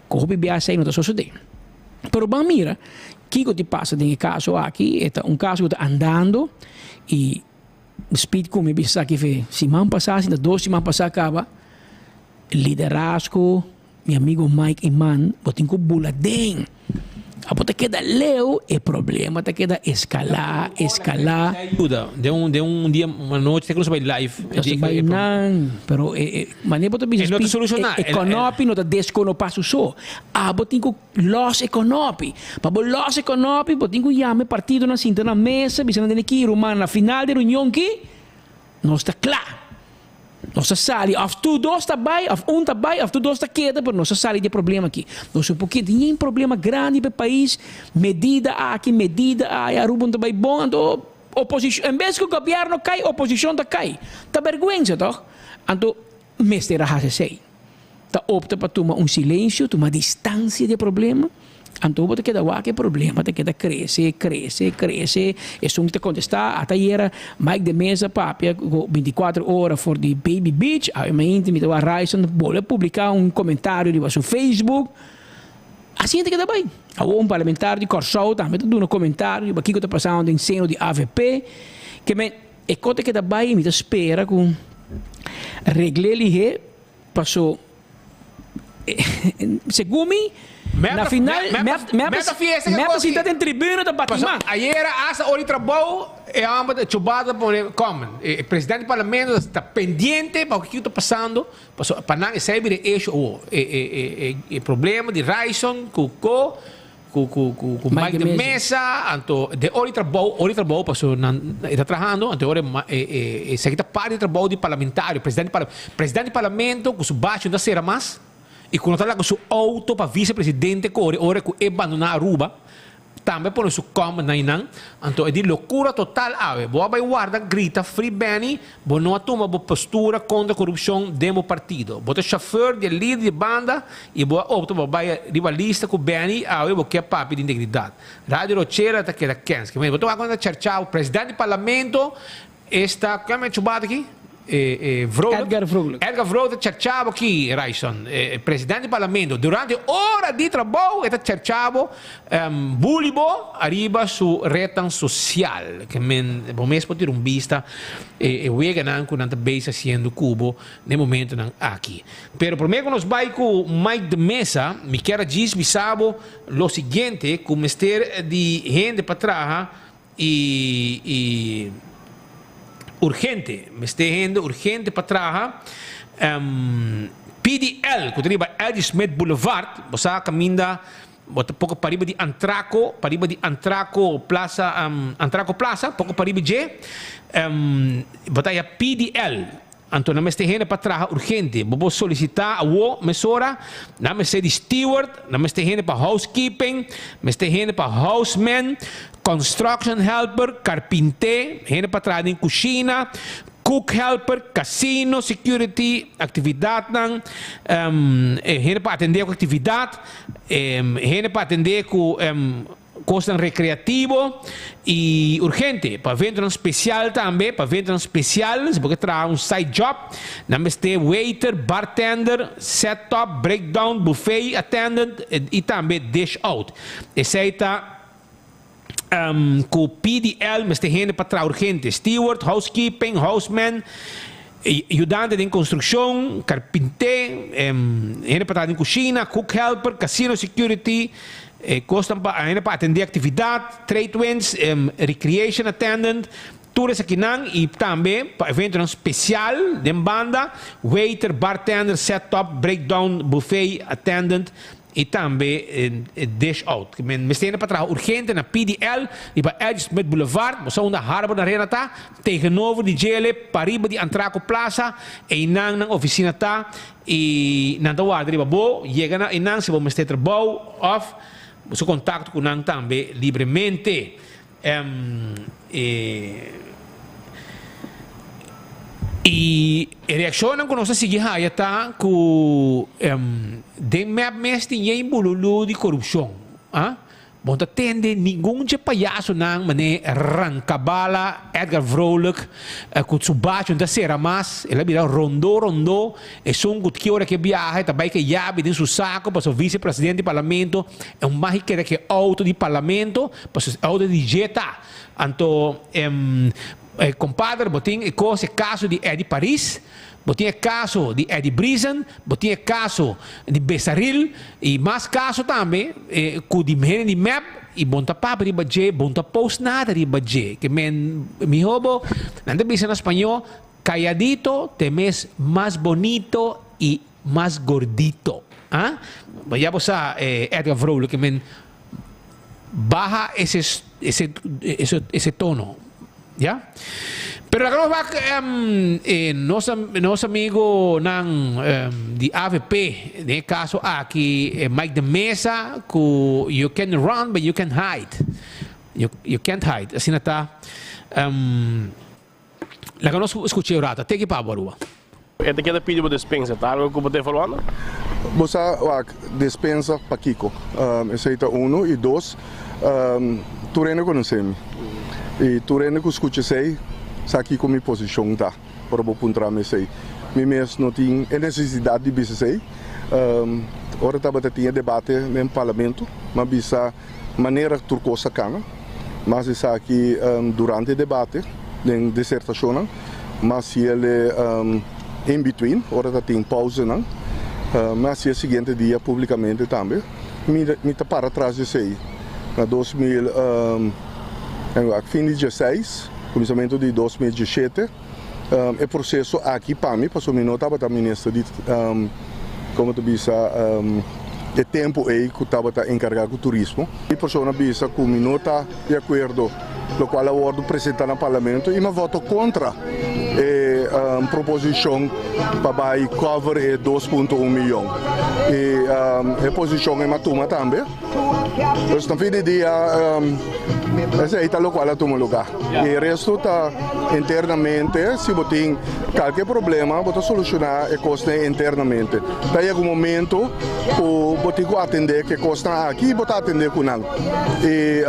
cu hopi bia esey no ta sosode. Pero ban mira kico ti pasa den e caso aki, e ta un caso cu ta andando i Speed cu mi bisa aki fe siman pasa, si ta dos siman pasa caba, liderazgo, Mi amigo Mike Eman, bo tin ku bula den. Abo ta keda leu, e problema ta keda eskalá, eskalá. Ayuda, den un, den un dia, un anochi, te ku nos a bai live. Nos a bai nan, pero e, e, manera bo ta bisa, E no ta solushoná. E konopi no ta deskonopá su so. Abo tin ku lòs e konopi. Pa bo lòs e konopi, bo tin ku yama e partidonan sinta na mesa, bisa nan den e ki, ruman, na final di e reunion ki, nos ta kla. Nos a sali, of tur dos ta bai, of un ta bai, of tur dos ta keda, pero nos a sali di e problema aki. Nos un poquito, tin un problema grandi pa e pais, medida aki, medida aya, Aruba no ta bai bon, anto oposicion, en bes cu gobierno cay, oposicion ta cay. Ta berguensa toch? Anto mester a haci esey. Ta opta pa tuma un silencio, tuma distancia di e problema. Anto bo ta keda wak e problema ta keda krese, krese, krese. Esun ta kontestá, ata ayera Mike de Meza papia ku bintikuater ora for di Baby Beach, awe mainta mi ta wak Ryson bolbe publiká un komentario riba su Facebook. Asina ta keda bai. Awor un parlamentario di Kòrsou tambe ta duna komentario riba kiko ta pasando den seno di avp. Ke men e kos ta keda bai i mi ta spera ku regl'é lihé paso segun mi na final mep ta sinta den tribuna ta bati man. Ayera hasta ora di trabou e homber ta chubado ta pone comment. E presidente di parlamento ta pendiente pa kiko ta pasando. Pasobra pa nan esei bira e issue awor. E problema di Ryson ku ko ku ku ku ku Mike de Meza anto den ora di trabou ora di trabou pasobra nan e ta trahando anto e ora e e esaki ta parti di trabou di parlamentario presidente di presidente di parlamento ku su bachi no ta sera mas i ku no ta laga su auto pa vice presidente kore ora ku e bandona Aruba. Tambe pone su comment na einan. Anto e di locura total awe. Bo a bay warda grita free Benny, bo no a tuma bo postura contra corrupcion den bo partido. Bo ta chauffeur di e lider di banda y bo a opta pa bay riba lista cu Benny awe bo kier papia di integridad. Radio Rochela ta keda kens. Bo ta wak cu nan ta charcha president di parlamento Esta, ken a chubado aki? E, e Vrolijk. Edgar Vrolijk. Edgar Vrolijk ta charchabo aki, Ryson. E, president di parlamento. Durante ora di trabou e ta charchabo, um, bully bo ariba su rednan social. Ke men, bo mes por tira un bista e, e weganan ku nan ta bezig haciendo ku bo den momentonan aki. Pero prome ku nos bai ku Mike de Meza, mi kier a djis bisa bo lo siguiente, ku mester di hende pa traha Y y urgente, mester hende urgente pa traha. PDL ku ta riba Eddie Smith Boulevard, bo sa kaminda bo ta poko pariba di Antraco, pariba di Antraco Plaza, Antraco Plaza, poko pariba dje, bo ta haya PDL. Anto nan mester hende pa traha urgente. Bo por solicita awo mesora. Nan mester di steward, nan mester hende pa housekeeping, mester hende pa houseman, construction helper, carpinte, hende pa traha den cushina, cook helper, casino security, actividadnan, hende pa atende cu actividad, hende pa atende cu. Kosnan rekreativo i urgente, pa eventonan spesial tambe, pa eventonan spesial, si bo ke traha un side job, nan mester waiter, bartender, set up, breakdown, buffet attendant i tambe dish out. Esei ta ku PDL mester hende pa traha urgente, steward, housekeeping, houseman, yudante den konstrukshon, karpinté, hende pa traha den kushina, cook helper, casino security, E kosnan pa ainda pa atendé aktividat, trade winds, recreation attendant, tur esakinan i tambe pa eventonan spesial den banda, waiter, bartender, set up, breakdown, buffet attendant i tambe dish out. Mester hende pa traha urgente na PDL riba Edge Smith Boulevard, bo sa unda Harbor Arena ta, tegenover di djele pariba di Antraco Plaza, einan nan oficina ta. I nan ta warda riba bo, yega na einan si bo mester trabou òf bo su kontakto ku nan tambe libremente. I e reakshonnan ku nos a sigui haya ta ku den mep mes tin yen bululu di korupshon. Bo no ta tende ningun dje payasonan manera Rankabala, Edgar Vrolijk, ku su bachi no ta sera mas, el a bira rondó rondó, esun ku ki ora ke biaha e ta bai ke yabi den su sako pasobra vice presidente di parlamento e un magi keda ke auto di parlamento pasobra e auto di dje ta. Anto compadre bo tin e kos e kaso di Eddy Paris. Bo tin e kaso di Eddie Briesen, bo tin e kaso di Besaril i mas kaso tambe ku di hende di mep i bo no ta papia riba dje, bo no ta post nada riba dje. Ke men mihó bo, nan ta bisa na spañó, calladito te mes mas bonito i mas gordito. Ah, ya bo sa Edgar Vrolijk ke men baha ese ese ese ese tono. Ya. Pero laga nos wak nos nos amigonan di avp, den e kaso aki Mike de Meza ku you can run but you can hide. You you can't hide. Asina ta. Laga nos skucha e un rato. Teki pa bo Aruba. E ta keda pidi bo despensa. Ta algo ku bo ta evaluando? Bo sa wak despensa pakiko? Esei ta uno y dos, tur hende conoce mi y tur hende cu scucha esei sa kico mi posicion ta ora bo puntra mi esei. Mi mes no tin e necesidad di bisa esei. Ora tabata tin e debate den parlamento mi a bisa manera tur cos a cana, mas esaki durante e debate den disertacionnan. Mas si el e in between, ora ta tin pauzenan, mi hasi e siguiente dia publicamente tambe. Mi mi ta para tras di esey. Na 2000, fin di dieseis, cuminsamentu di 2017, e proceso aki pa mi, pasobra mi no tabata minister di, como ta bisa, e tempo ey cu tabata encarga cu turismo. Mi persona bisa cu mi no ta di acuerdo locual a wordo presenta na Parlamento y mi a voto contra e proposicion pa bay cover e 2.1 miyon y e posicion e mi a tuma tambe. Dus na fin di dia esey ta locual a tuma lugar y e resto ta internamente si bo tin calke problema bo ta soluciona e cosnan internamente. Ta yega un momento cu bo tin cu atende cu e cosnan aki y bo ta atende cu nan. Y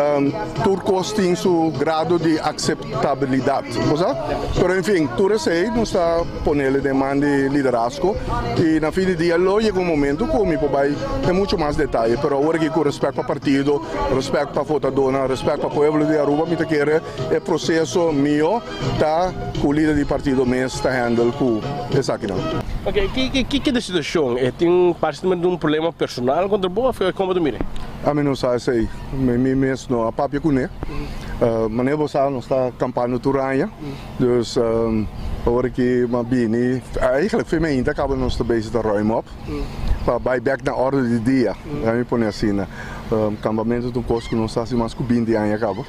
tur cos tin su grado di aceptabilidad, bo sa? Pero en fin, tur esey nos ta ponele den man di liderazgo y na fin di dia lo yega un momento cu mi por bay den mucho mas detaye, pero awor aki cu respect pa partido, respect pa votadornan, respect pa pueblo di Aruba mi ta kere e proceso mio ta cu lider di partido mes ta handle cu esakinan. Ok, ki ta e situacion? E tin parse di un problema personal contra bo of como ta mira? Ami no sa esey, mi mes no a papia cune. Manera bo sa nos ta campando tur aña, dus ora ki mi a bini, eigenlijk fe mi ainda caba nos ta bezig ta ruim op pa bay bek na orde di dia, mi pone asina. Campamento ta un cos cu nos ta haci mas cu binti aña caba.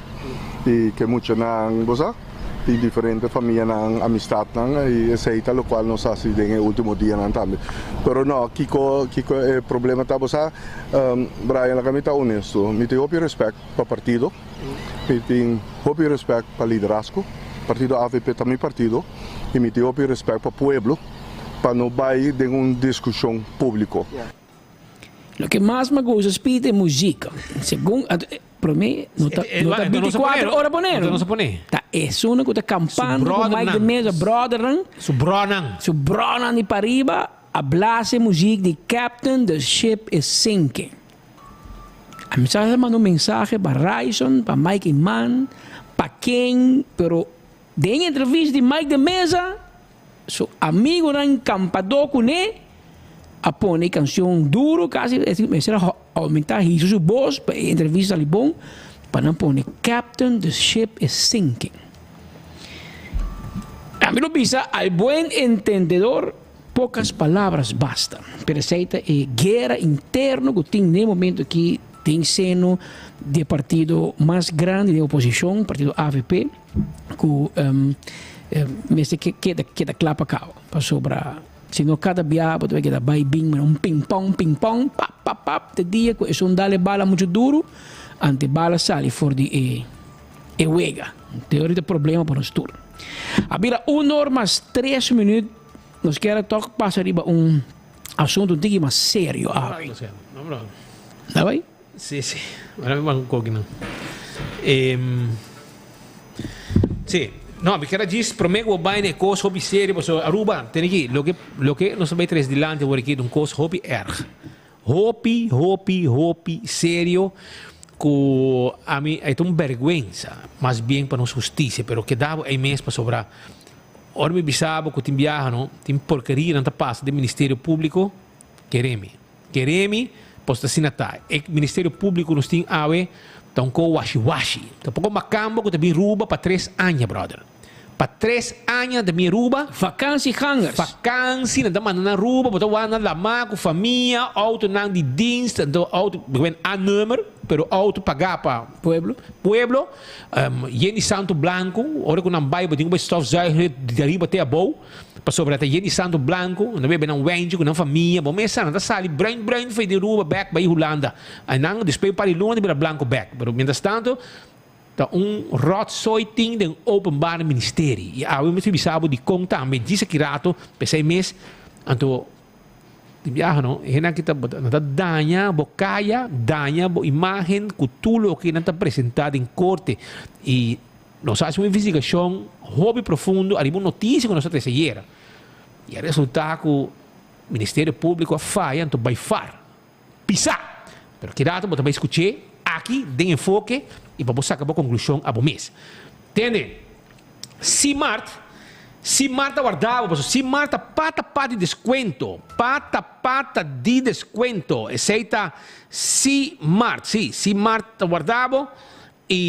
Y ke muchanan, bo sa, tin diferente famianan, amistadnan, y esey ta locual nos haci den e ultimo dianan tambe. Pero no, kico, kico e problema ta, bo sa, Brian, laga mi ta honesto, mi tin hopi respect pa partido, mi tin hopi respect pa liderazgo, partido avp ta mi partido, y mi tin hopi respect pa pueblo, pa no bay den un discusion publico. Loke mas mi a gusta Speed e muziek. Segun prome no ta no ta 24 ora pone no. Ta esunnan ku ta kampando ku Mike de Meza brothernan. Su bronan. Su bronan di pariba a blasa e muziek di Captain the ship is sinking. A mi sa manda un mensahe pa Ryson, pa Mike Eman, pa ken pero den entrevista di Mike de Meza Su amigunan kampadó kuné a pone e kanshon duru kasi e mester a oumentá hizo su bos pa e entrevista sali bon pa nan pone Captain the ship is sinking. Ami lo bisa al buen entendedor pocas palabras bastan pero esei ta e guera interno ku tin den e momento aki den seno di e partido mas grandi den oposishon partido avp. Ku mester keda keda kla pa kaba pasobra si no kada bia bo ta keda bai bin manera un ping pong ping pong pap pap pap te dia ku esun dal e bala muchu duru ante bala sali for di e e wega te ora ta problema pa nos tur. A bira un or mas tres minüt nos kier a tok pasa riba un asuntu un tiki mas serio awe. Ta bai? Sí, sí. Ahora mi ban koki nan. Ehm, sí. No, mi kera djis prome ku bo bai na e kos hopi serio pasobra Aruba tene ki loke loke nos ta bai tres dilanti awor aki ta un kos hopi erg. Hopi, hopi, hopi serio ku ami e ta un bergwensa mas bien pa nos hustisia pero keda bo ei mes pasobra ora mi bisa bo ku tin biaha no tin porkerianan ta pasa den Ministerio Públiko kere mi. Kere mi, pos ta asina ta. E Ministerio Publico nos tin awe ta un ko washi washi. Ta poko makambo ku ta bin Ruba pa tres aña brother. Pa tres aña nan ta bin Ruba. Vakansiegangers. Vakansi nan ta manda nan Ruba, bo ta wak nan lama ku famia, autonan di dienst, anto auto, bo A nummer, pero auto paga pa. Pueblo. Pueblo, yen di santo blanco, ora ku nan bai bo tin ku bai stofzuigen di ariba te abou. Pasobra ta yen di santo blanco, nan bebe nan wijntje cu nan famia, bo mesa nan ta sali bruin bruin for di Aruba bek bay Hulanda. Aynan despues un par di luna ta bira blanco bek. Pero mientras tanto ta un rotzooi tin den openbaar ministerie. Y awe mi ta bisa bo dicon tambe djis aki rato, p'esey mes anto. Tin biaha no, e hendenan aki ta nan ta daña bo kaya, daña bo imagen ku tur loke nan ta presentá den korte. I nos a hasi un investigashon hopi profundo ariba un notisia ku nos a trese ayera. I a resultá ku Ministerio Públiko a faya anto bai far. Pisá! Pero ki rato bo ta bai skuch'é aki den Enfoke i pa bo saka bo konklushon abo mes. Tende, si mart, si mart ta warda bo, pasobra si mart ta pata pa di deskuento, pata pata di deskuento, esei ta si mart, si, si mart ta warda bo i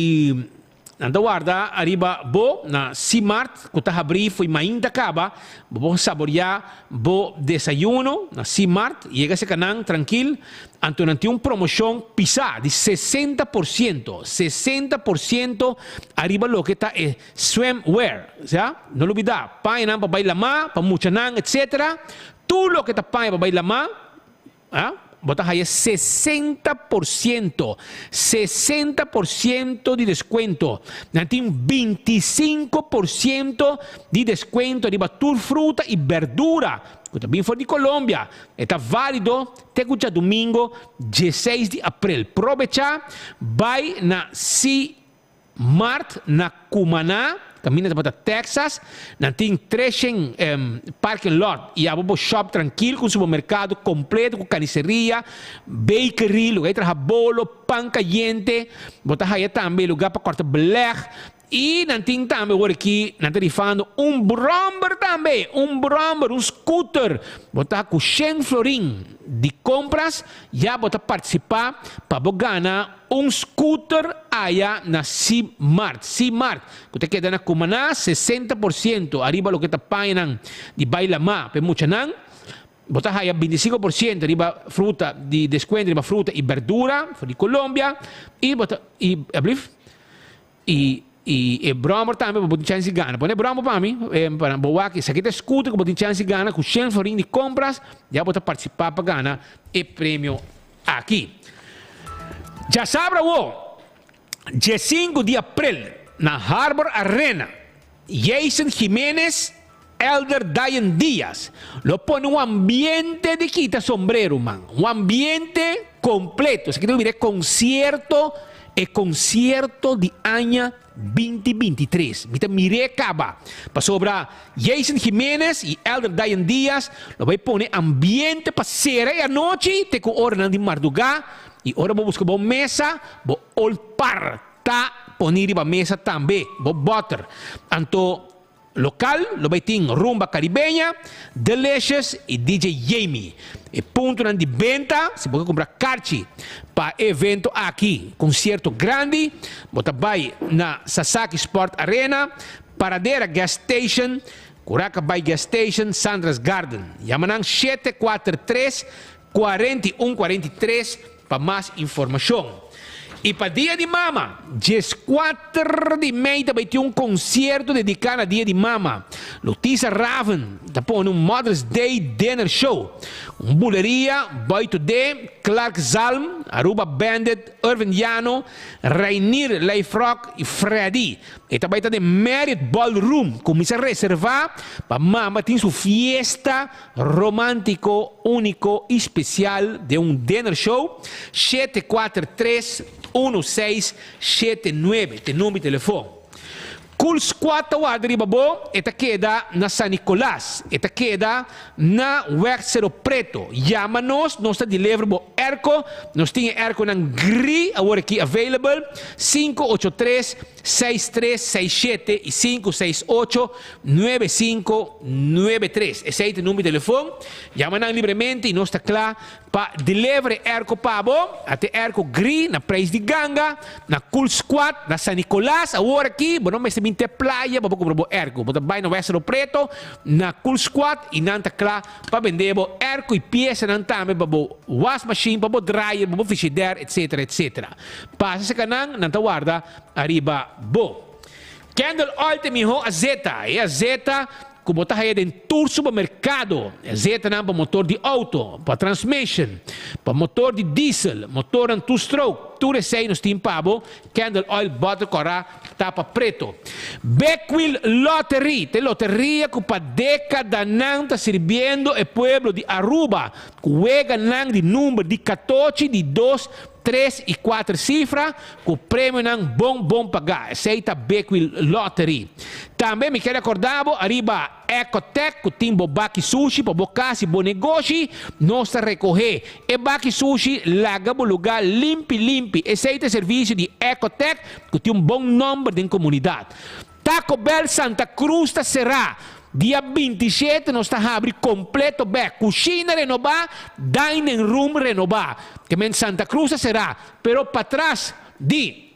Nan ta warda ariba bo na Simart ku ta habrí fo'i mainta kaba. Bo por saboriá bo desayuno na Simart. Yega serka nan trankil. Anto nan tin un promoshon pisá di 60%, 60%, ariba loke ta e swimwear. Osea, no lubidá, pañanan pa bai lamá, pa muchanan, etsetera. Tur loke ta paña pa bai lamá. A Bo ta haya 60%, 60% di descuento. Nan tin 25% di descuento riba tur fruta y berdura cu ta bin for di Colombia. E ta valido te cu djadumingo dieseis di april. Probecha, bay na C. Mart na Cumaná, kaminda tabata Texas, nan tin treshen parking lot i abo bo shop trankil ku un supermerkado kompleto ku kaniseria, bakery, lugar di traha bolo, pan kayente, bo ta haya tambe lugar pa kòrta belèg i nan tin tambe awor aki nan ta rifando un bròmber tambe, un bròmber, un scooter, bo ta ku shen florin di kompras ya bo ta partisipá pa bo gana. Un scooter aya na Simart, Simart, cu ta keda na Cumaná, 60% ariba loke ta pañanan di bay lamá pa e muchanan. Bo ta haya 25% riba fruta di descuento riba fruta y berdura for di Colombia y bo ta y ablief y y e brommer tambe bo tin chance di gana. Pone e brommer pa mi pa bo wak esaki ta e scooter cu bo tin chance di gana cu shen florin di compras ya bo ta participa pa gana e premio aki. Djasabra awo, diesinku di aprel, na Harbor Arena, Jason Jimenez, Elder Dayan Diaz lo pone un ambiente di kita sombrero, man. Un ambiente completo. Esaki ta bira e concierto, e concierto di aña 2023. Mi ta mir'é kaba. Pasobra Jason Jimenez i Elder Dayan Diaz lo bai pone ambiente pa sera e anochi te ku oranan di mardugá i ora bo buska bo mesa, bo olpar ta poni riba mesa tambe, bo bòter. Anto Lokal lo bai tin Rumba Caribeña, Delicious i DJ Jamie. E puntonan di benta, si bo ke kumpra karchi pa e evento aki, konsierto grandi, bo ta bai na Sasaki Sport Arena, Paradera Gas Station, Curaca Bay Gas Station, Sandra's Garden. Yama nan 743 41 43 pa mas informashon. I pa Dia di Mama, 14 di mei ta bai tin un konsierto dediká na Dia di Mama. Lutisa Raven ta pone un Mother's Day Dinner Show. Un buleria, Boy Today, Clark Zalm, Aruba Bandit, Irvin Llano, Reinier Leifrock i Freddy. E ta bai ta den Marriott Ballroom. Kuminsá reservá pa mama tin su fiesta Romántico, único y special den un dinner show, 743 1679 ta e number di telefon. Cool Squad ta warda riba bo, e ta keda na San Nicolas, e ta keda na Weg Cerro Preto. Yama nos, nos ta deliver bo airco, nos tin e airconan gri awor aki available, 583 6367 y 568 9593. Esei ta e number di telefon. Yama nan libremente y nos ta kla pa deliver e airco pa bo. A ta e airco gri na prijs di ganga, na Cool Squad, na San Nicolas. Awor aki bo no mester bin te playa pa bo kumpra bo airco. Bo ta bai na West Cerro Preto na Cool Squad y nan ta kla pa bende bo airco y piesanan tambe pa bo wasmachine, pa bo dryer, pa bo frigidaire, etcetera, etcetera. Pasa cerca nan, nan ta warda ariba bo. Candle oil ta e mihó azeta. E azeta. ku bo ta haya den tur supermerkado. Zetanan pa motor di outo, pa transmission, pa motor di diesel, motornan two stroke, tur esei nos tin pa bo. Candle oil bottle kòrá, tapa preto. Bekwil Lottery ta e loteria ku pa dekadanan ta sirbiendo e pueblo di Aruba ku weganan di number di katochi, di dos, tres i kuater sifra ku premionan bon bon pagá. Esei ta Bekwil Lottery. Tambe mi kier rekordá bo ariba Ecotec ku tin bo baki sushi pa bo kas i bo negoshi. Nos ta rekohé e baki sushi laga bo lugá limpi limpi. Esei ta e servisio di Ecotec ku tin un bon nòmber den komunidat. Taco Bell Santa Cruz ta será. Dia 27 nos ta habri kompleto bèk. Kushina renobá, dining room renobá. Ke men Santa Cruz ta será, pero patras di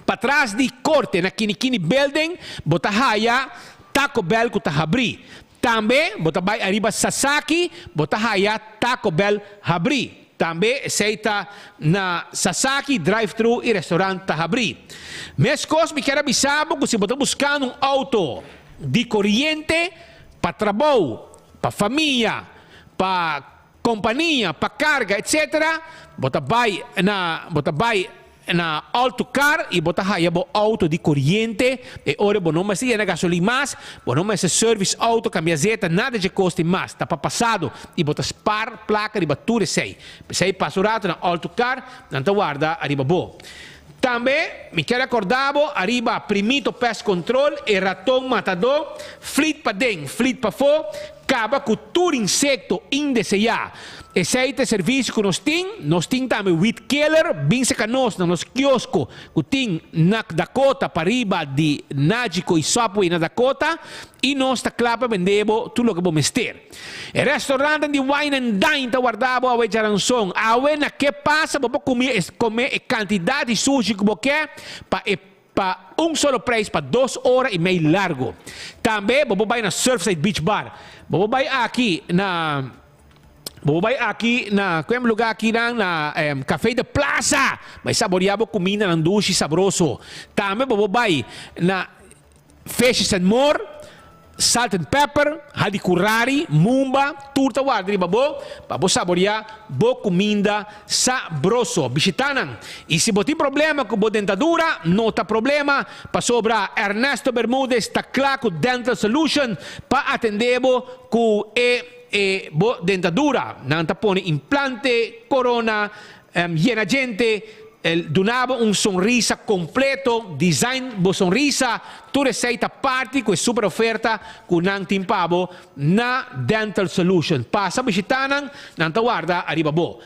patras di korte na Kinikini Building bo ta haya Taco Bell ku ta habrí. Tambe bo ta bai ariba Sasaki bo ta haya Taco Bell habrí. Tambe esei ta na Sasaki Drive Thru i restaurant ta habrí. Meskos mi kier a bisa bo ku si bo ta buskando un outo di koriente pa trabou, pa famia, pa kompania, pa karga etc. Bo ta bai na bo ta bai na Alto Car y bo ta haya bo auto di coriente, e ora bo no mester yena gasolin mas, bo no mester service auto, cambia zeta, nada dje cos tin mas, ta pa pasado y bo ta spaar placa riba tur esey. P'esey pasa un rato na Alto Car, nan ta warda ariba bo. Tambe mi kier acorda bo ariba Primito Pest Control, e raton matador, flit paden, flit pafo, Kaba ku tur insekto indeseá. Esei ta e servisio ku nos tin. Nos tin tambe weed killer. Bin seka nos na nos kiosko ku tin na Dakota pariba di Nagico i Subway na Dakota i nos ta kla pa bende bo tur loke bo mester. E restaurantnan di Wine and Dine ta warda bo awe djaranson. Awe na ke pasa bo por kome e kantidat di sushi ku bo ke pa e Pa un solo prijs pa dos ora y mei largo. Tambe bo por bay na Surfside Beach Bar. Bo por bay aki na Bo por bay aki na cuem lugar aki nan na Café de Plaza. Bay saborea bo cumindanan dushi sabroso. Tambe bo por bay na Fishes and More, Salt and Pepper, Hadikurari, Mumba, tur ta warda riba bo pa bo saboreá bo kuminda sabroso. Bishitá nan i si bo tin problema ku bo dentadura, no ta problema pasobra Ernesto Bermudez ta kla ku Dental Solution pa atendé bo ku e e bo dentadura. Nan ta pone implante, korona, Yena djente, el duna bo un sonrisa completo, design bo sonrisa, tur esey ta parti cu e super oferta cu nan tin pa bo na Dental Solution. Pasa bishita nan, nan ta warda ariba bo.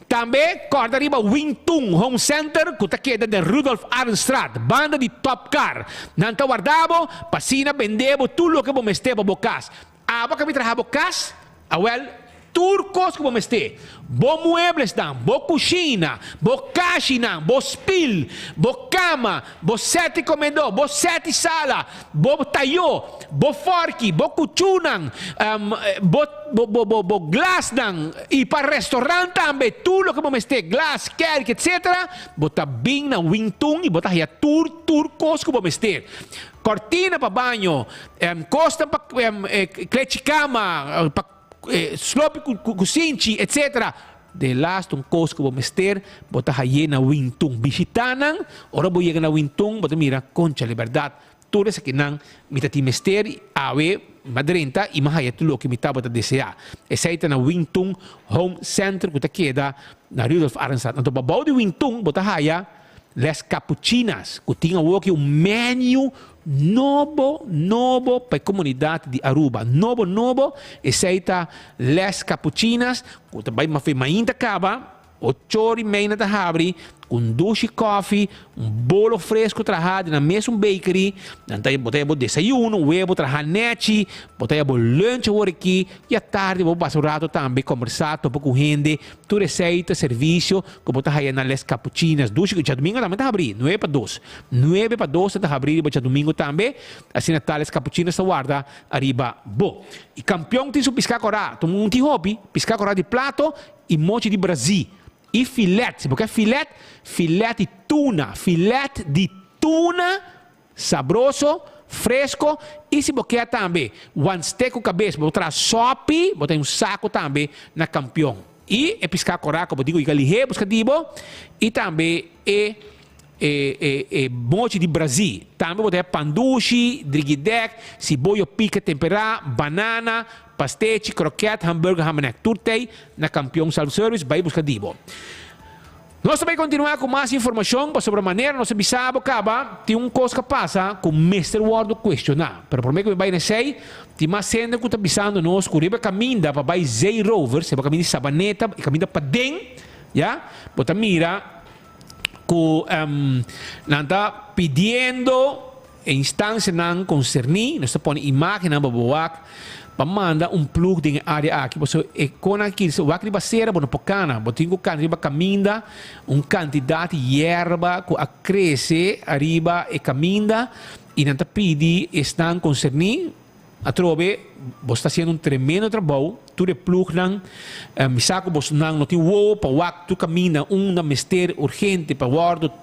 Tambe corda riba Wing Tun Home Center cu ta keda den Rudolf Arendstraat, banda di Top Car. Nan ta warda bo pa asina bende bo tur loke bo mester pa bo cas. Abo ka mi traha bo kas? Awel, tur kos ku bo mester, bo mueblesnan, bo kushina, bo kashinan, bo spil, bo kama, bo sèt di komedó, bo sèt di sala, bo tayó, bo fòrki, bo kuchúnan, bo bo bo glasnan i pa restorant tambe, tur loke bo mester, glas, kèrki, etsetera, bo ta bin na Wingtun i bo ta haya tur tur kos ku bo mester. Kortina pa baño, Kosnan pa klechi kama, pa slopi ku sinchi, etc. De laatste un kos ku bo mester, bo ta haye na Wintun. Bishita nan, ora bo yega na Wintun, bo ta mira, koncha, di bèrdat, tur esakinan mi ta tin mester i awe mi a drenta i mi a haya tur loke mi tabata deseá. Esei ta na Wintun Home Center ku ta keda na Rudolf Arendstraat. Anto pabou di Wintun bo ta haya Les Capuchinas, ku tin awoki un menu nobo nobo pa e komunidat di Aruba. Nobo nobo, esei ta Les Capuchinas, ku ta bai mafe mainta kaba, ocho ora i mei nan ta habri, ku un dushi kòfi, un bolo fresku trahá di nan mesun bakery, nan ta bo ta haya bo desayuno, webo trahá nèchi, bo ta haya bo lunch awor aki, i atardi bo por pasa un rato tambe kombersá, topa ku hende, tur esei ta servisio Ku bo ta haya na Les Capuchinas dushi ku djadumingu tambe ta habrí, nuebe pa dos. Nuebe pa dos ta habrí riba djadumingu tambe, asina ta Les Capuchinas ta warda ariba bo. I kampion tin su piská kòrá, ta un tin hopi, piská kòrá di plato i mochi di brazí i filet, si bo ke filet, filet di tuna, filet di tuna sabroso. fresco y si bo kier tambe one steak cu cabes bo traha sopi, bo ta un saco tambe na Campeon. Y e pisca cora cu bo dico yega lihe busca di bo y tambe e e e e mochi di Brazil. Tambe bo ta haya pandushi, drigidek, siboyo pica tempera, banana, pastechi, kroket, hamburger, hamenek. Tur tey na Campeon Self Service bay busca di bo. Nos ta bay continua cu mas informacion pasobra manera nos a bisa bo caba tin un cos ca pasa cu mester wordo cuestiona. Pero prome cu mi bay na esey tin mas hende cu ta bisando nos cu riba e caminda pa bay Zeerovers, riba caminda di Sabaneta, e caminda paden, ya, bo ta mira cu nan ta pidiendo E instancianan concerni, nos ta pone imagennan pa bo wak, pa manda un ploeg den e area aki, pasobra e konan aki si wak riba sera bo no por cana, bo tin cu cana riba caminda, un cantidad di yerba cu a crece ariba e caminda y nan ta pidi esnan concerni, Atrobe, bo sta haciendo un tremendo trabou, tur e ploegnan, mi sa cu bosonan no tin wowo pa wak tur caminda unda mester urgente pa wordo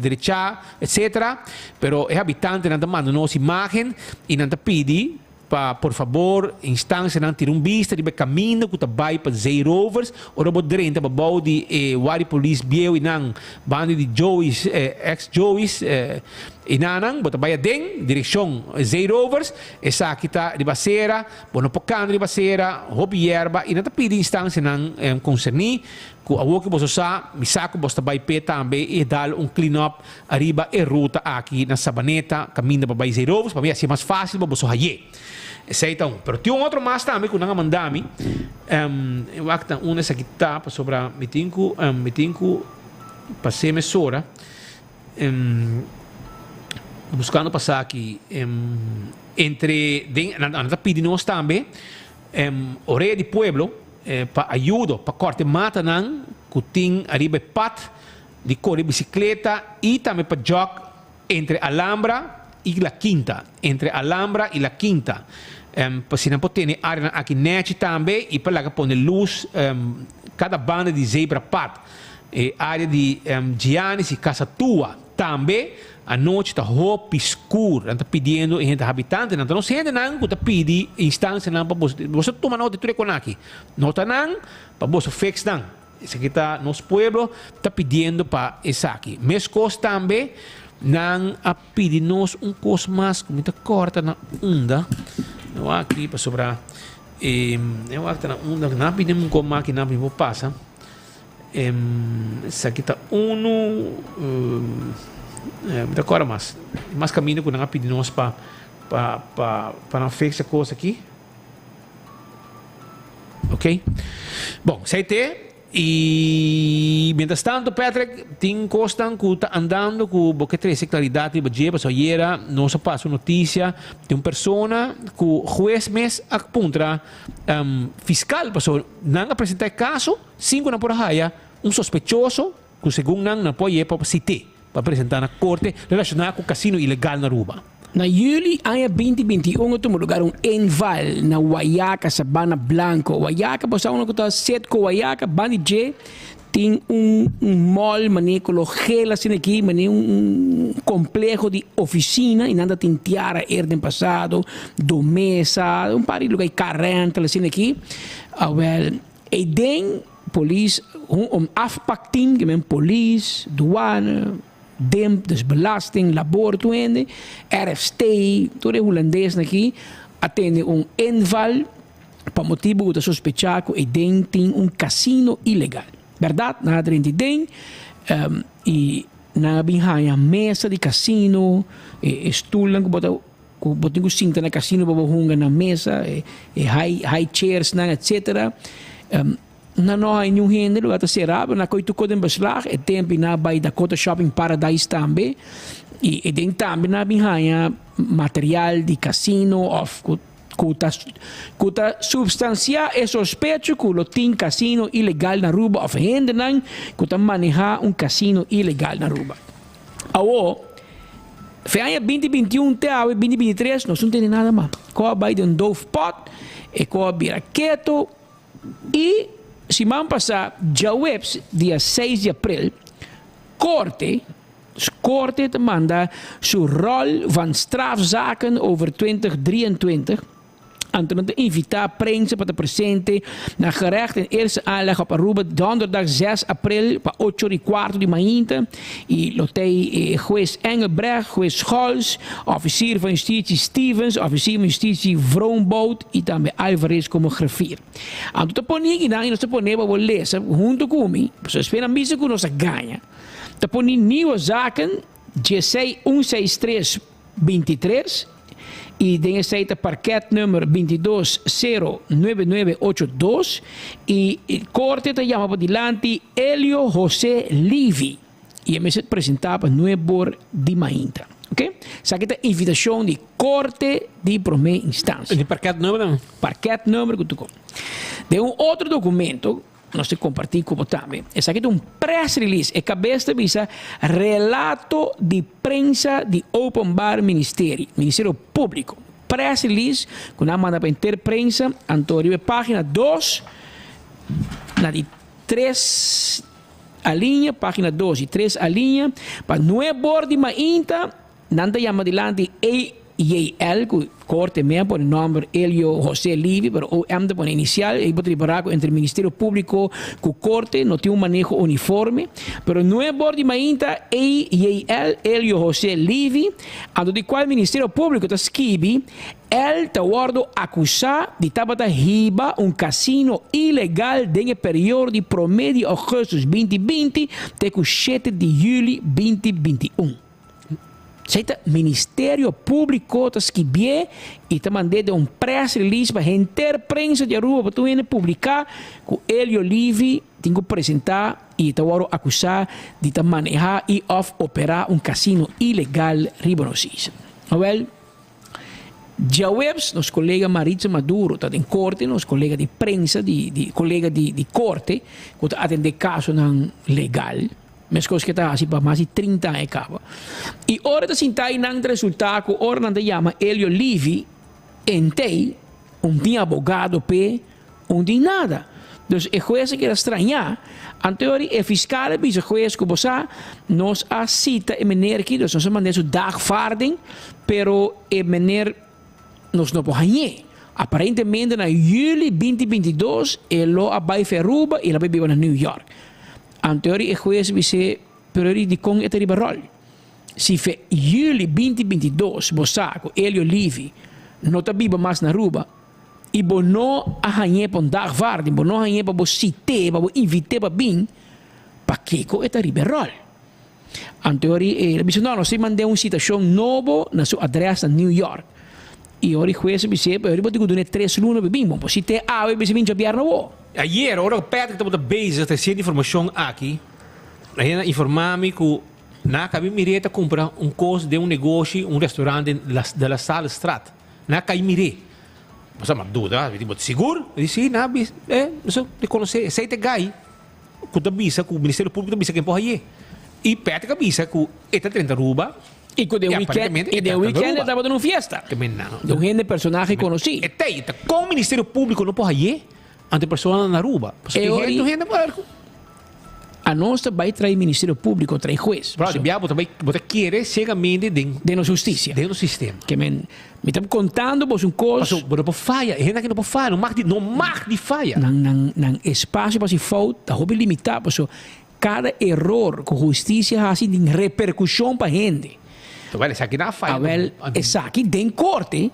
drecha, etcetera, pero e habitantenan ta manda nos imagen y nan ta pidi pa por fabor instancianan tira un bista riba e caminda cu ta bay pa Zeerovers, ora bo drenta pa bou di e Wari Police bieu y nan banda di Joey's, ex Joey's, I nanan, bo ta bai aden, direkshon Zeerovers, esaki ta riba sera, bo no por kanda riba sera, hopi yerba, i nan ta pidi instansianan konserní ku awor ku boso sa, mi sa ku boso ta bai p'e tambe i dal un clean up ariba e ruta aki na Sabaneta, kaminda pa bai Zeerovers, pa mi hasié mas fásil pa boso hay'é. Esei ta un. Pero tin un otro mas tambe ku nan a manda mi, e wak ta unda esaki ta, pasobra mi tin ku, mi tin ku pas'é mesora. Buscando pa sa aki entre den nan ta pidi nos tambe orea di pueblo pa ayudo pa corte matanan cu tin ariba e pad di core bicicleta y tambe pa jog entre Alhambra y La Quinta entre Alhambra y La Quinta pa si nan por tene areanan aki nechi tambe y pa laga pone luz cada banda di zebra pad. E área di Giannis i Casa Tua tambe anochi ta hopi skur. Nan ta pidiendo e hende habitantenan. Ta nos hendenan ku ta pidi instansianan pa boso. Boso tuma nota di tur e kon aki. Nota nan pa boso fix nan. Esaki ta nos pueblo ta pidiendo pa esaki. Meskos tambe nan a pidi nos un kos mas ku mi ta kòrta na unda. No aki pasobra e wak ta na unda. Nan a pidi un kon makina mi por pasa. Esaki ta unu, mi ta kòrda mas, mas kaminda ku nan a pidi nos pa pa pa pa nan fix e kos aki. Ok. Bon, esei te. I mientras tanto, Patrick, tin kosnan ku ta andando ku bo ke trese klaridat riba dje, pasobra ayera nos a pasa un notisia di un persona ku hues mes a puntra fiskal, pasobra nan a presenta e kaso sin ku nan por a haya un sospechoso ku segun nan nan por a yega pa sit'é pa presentá na korte relashoná ku kasino ilegal na Aruba. Na yüli aña 2021 a tuma lugar un inval na Wayaca, Sabana Blanco. Wayaca bo sa unda ku ta Setco Wayaca, banda di dje tin un mall manera ku lo gel asina aki, manera un compleho di oficina y nan ta tin Tiara Air den pasado, Domesa, un par di lugar y car rental asina aki. Awel, eyden polis un afpakteam, ke men polis, douane, DIMP, dus belasting, labor tur hende, RFST, tur e hulandesnan aki a tene un inval. Pa motibu ku ta sospechá ku e den tin un kasino ilegal. Bèrdat, nan a drenta e den i nan a bin haña mesa di kasino, e stulnan ku bo ta ku bo tin ku sinta na kasino pa bo hunga na mesa, e high high chairsnan etsetera. Nan no haña niun hende, lugar ta será, pero nan a kohe tur kos den beslag. E tempu nan a bai Dakota Shopping Paradise tambe i e den tambe nan a bin haña material di kasino òf ku. Ku ta ku ta supstansiá e sospecho ku lo tin kasino ilegal na Aruba òf hendenan ku ta manehá un kasino ilegal na Aruba. Awor, fe aña 2021 te awe 2023 nos no tene nada mas. Ko a bai den doofpot, e ko a bira keto i siman pasá djaweps dia seis di aprel, korte. Korte ta manda su rol van strafzaken over 2023. Anto nan ta invitá prensa pa ta presente na gerecht in eerste aanleg op Aruba donderdag 6 april pa ocho or y cuarto di mainta y lo t'ey hues Engelbrecht, hues Scholz, officier van justitie Stevens, officier van justitie Vroonbout y tambe Alvarez como griffier. Anto ta pone akinan y nos ta pone pa bo lesa hunto cu mi, pasobra despues nan bisa cu nos a gaña. Ta pone nieuwe zaken diesei un seis tres 23 y den esey ta parket nummer 22 0 nuebe nuebe ocho dos y corte ta yama pa dilanti Elio Jose Livi y e mester presenta pa nuebe or di mainta. Ok, esaki ta invitacion di corte di prome instancia. Di parket nummer tambe? Parket nummer cu tu con. Den un otro documento. Nos ta comparti cu bo tambe. Esaki ta un press release. E cabes ta bisa Relato di prensa di Openbaar Ministerie, Ministerio Publico. Press release cu nan a manda pa henter prensa. Anto riba e pagina dos na di tres alinea, pagina dos di tres alinea, pa nuebor di mainta, Nan ta yama dilanti EJL, ku korte mea pone nòmber Elio José Livi, pero OM ta pone inisial. Ei bo ta ripará ku entre Ministerio Públiko ku korte no tin un maneho uniforme. Pero nuebor di mainta EJL, Elio José Livi, anto di kual Ministerio Públiko ta skibi, el ta wòrdu akusá di tabata hiba un kasino ilegal den e periodo di promé di ougùstùs 2020 te ku shete di yüli 2021. Esei ta Ministerio Públiko ta skibié i ta mand'é den un press release pa henter prensa di Aruba pa tur hende publiká ku Elio Livi tin ku presentá i ta wòrdu akusá di ta manehá i òf operá un kasino ilegal riba nos isla. Awèl, djaweps nos kolega Maritza Maduro ta den korte, nos kolega di prensa di di kolega di di korte ku ta atendé kasonan legal. Meskos ke ta hasi pa mas di 30 aña kaba. I ora ta sinta i nan ta resulta ku ora nan ta yama Elio Livi entei un tin abogado p'e, un tin nada. Dus e hues a keda strañá. Anto ora e fiskal a bisa hues ku bo sa nos a sita e meneer aki, dus nos a mand'é su dagvaarding, pero e meneer nos no por hañ'é. Aparentemente na juli 2022 e lo a bai for Aruba i el a bai biba na New York. Anto e hues bis'é, Pero eri dikon e ta riba ròl? Si fe yüli 2022 bo sa ku Elio Livi no ta biba mas na Aruba i bo no a hañ'é pa un dagvaarding, bo no a hañ'é pa bo sit'é, pa bo invit'é pa bin, pakiko e ta riba e ròl? Anto eri el a bisa, No, nos tin mand'é un sitashon nobo na su adrès na New York. I ora e hues a bis'é, Pero eri bo tin ku dun'é tres luna pa bin, bo por sit'é awe i bisa bin djabièrnè awo. Ayer, ora ku Patrick tabata bezig ta hasiendo informashon aki, a hende a informá mi ku nan a kabi mir'é ta kumpra un kos den un negoshi, un restaurant den De La Sallestraat. Nan a kai mir'é. Bo sa, m'a duda, mi di, bo ta sigur? Mi di, si, nan a bisa, e, mi sa rekonosé, esei ta e gai ku ta bisa ku Ministerio Públiko ta bisa ken por haye. I Patrick a bisa ku e ta drenta Aruba. I ku den weekend, i den weekend e tabata na un fiesta. De un hende personahe konosí. E ta ei, ta kon Ministerio Públiko no por haye ante personanan na Aruba? Pasobra e hende por ku. Anos ta bai trae Ministerio Públiko, trae hues. Bro, di bia bo ta bai, bo ta kere siegamente den. Den nos hustisia. Den nos sistema. Ke men, mi ta kontando bos un kos. Pasobra bo no por faya, e hende aki no por faya, no mag di, no mag di faya. Nan, nan, nan espasio pa hasi fout ta hopi limitá, pasobra Kada eror ku hustisia hasi tin reperkushon pa hende. Awel esaki nan a faya. Awel esaki den korte,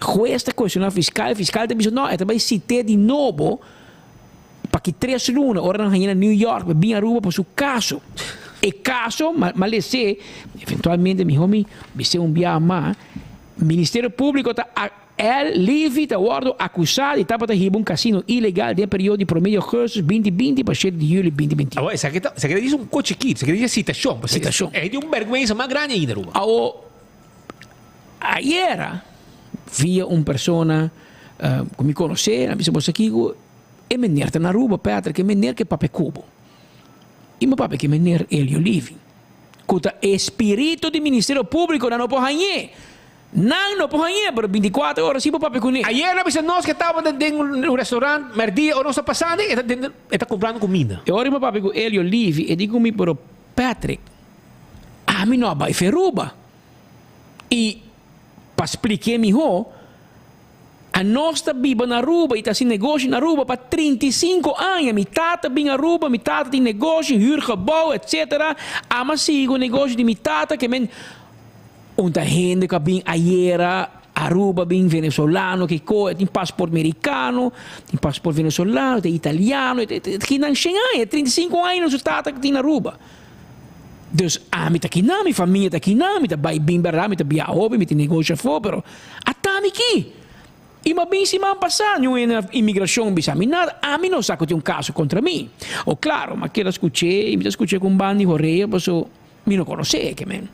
hues ta kuestioná fiskal, fiskal ta bisa no, e ta bai sit'é di nobo pa ki tres luna ora nan hañ'é na New York pa bin Aruba pa su kaso. E kaso, m'a les'é, eventualmente mihó mi bis'é un biaha mas, Ministerio Públiko ta. El Livi ta wòrdu akusá di tabata hiba un kasino ilegal den e periodo di promé di ougùstùs 2020 pa shete di yüli 2021. Awor, esaki ta, esaki ta djis un kos chikito, esaki ta djis sitashon. Sitashon. E di un bèrgwensa mas grandi ainda, Aruba. Awor, ayera, via un persona ku mi konosé, nan bisa bo sa kiko, e meneer ta na Aruba, Patrick, e meneer ke papia ku bo. I mi papia ku e meneer Elio Livi, ku ta e spiritu di Ministerio Públiko, nan no por hañ'é. Nan no por hañ'é, pero binticuater ora si bo papia kuné. Ayer nan bisa nos ke tabata den un restaurant merdia ora nos ta pasando e ta den e ta comprando cuminda. E ora mi papia ku Elio Livi e di ku mi, pero Patrick, Ami no a bai Feruba. I pa splik'é mihó, anos ta biba na Aruba i ta hasi negoshi na Aruba pa 35 aña. Mi tata bin Aruba, mi tata tin negoshi, hür gebou, etsetera. Ami a sigui ku negoshi di mi tata, ke men un ta hende ku a bin ayera Aruba, bin venezolano, kiko, e tin pasport merikano, tin pasport venezolano, e ta italiano, e ta kinan shen aña, 35 aña nos tata tin na Aruba. Dus ami ta kinan, mi famia ta kinan, mi ta bai bin berdad, mi ta biaha hopi, mi tin negoshi afó, pero ata mi ki. I m'a bin siman pasá niun hende na imigrashon bisa mi nada, ami no sa ku tin un kaso kontra mi. O klaro, m'a keda skuch'é i mi ta skuch'é ku un banda di horea paso mi no konos'é ke men.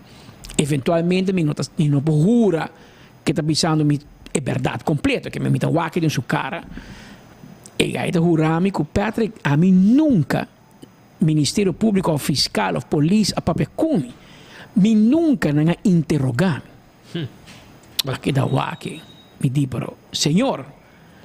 Eventualmente mi no ta, mi no por hura ke ta bisando mi e bèrdat kompleto, ke men mi ta wak den su kara. E gai ta hura mi ku Patrick, ami nunka. Ministerio Públiko òf fiskal òf polis a papia ku mi. Mi nunka nan a interogá mi. A keda wak e. Mi di, pero, señor,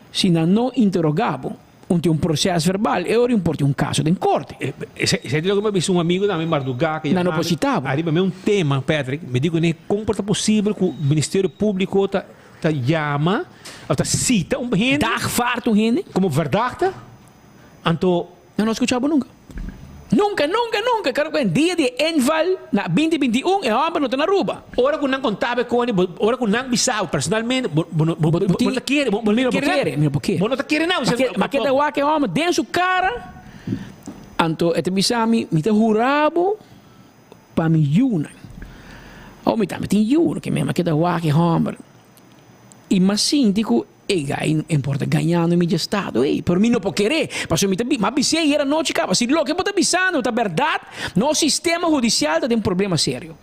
si nan no interogá bo, un tin un proses verbal, e ora un por tin un kaso den korte. Esei ta loke mi a bisa un amigu tambe mardugá ke Nan no por sita bo. Ariba mi un tema, Patrick, mi di kuné kon por ta posibel ku Ministerio Públiko ta ta yama òf ta sita un hende. Dagvaart un hende. Komo verdachte, anto. Nan no skucha bo nunka. Nunka, nunka, nunka! Karo ku en dia di e inval na binti binti un e hòmber no ta na Aruba. Ora ku nan kontaba e koni, bo, ora ku nan bisa bo personalmente, bo, bo no, bo, bo, bo no ta kere, bo, bo no ta kere, Mi no por kere. Bo no ta kere nan. Ma ke ta wak e hòmber den su kara, anto e ta bisa mi, mi ta hura bo pa mi yunan. Oh, mi tambe tin yu, ke mi ama ke ta wak e hòmber. I mi a sinti ku E gai no importa gañando mi dje estado ei, pero mi no por keré, pasobra mi ta bi, m'a bis'é ayer anochi caba, si loke bo ta bisando ta berdad, nos sistema hudicial ta den problema serio.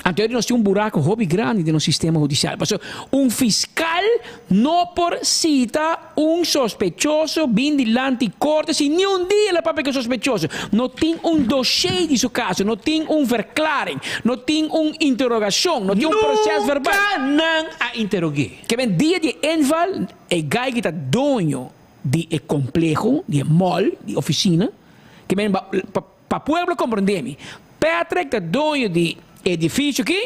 Anto eri nos tin un buraco hopi grandi den nos sistema hudicial, pasobra un fiscal no por cita un sospechoso bin dilanti corte si ni un dia el a papia cu e sospechoso, no tin un dossier di su caso, no tin un verklaring, no tin un interrogacion, no tin un proces verbal. Nunca nan a interrogu'é. Ke men dia di e inval, e guy ki ta doño di e kompleho, di e mall, di ofisina, ke men pa pa pueblo komprende mi, Patrick ta doño di e edifisio aki,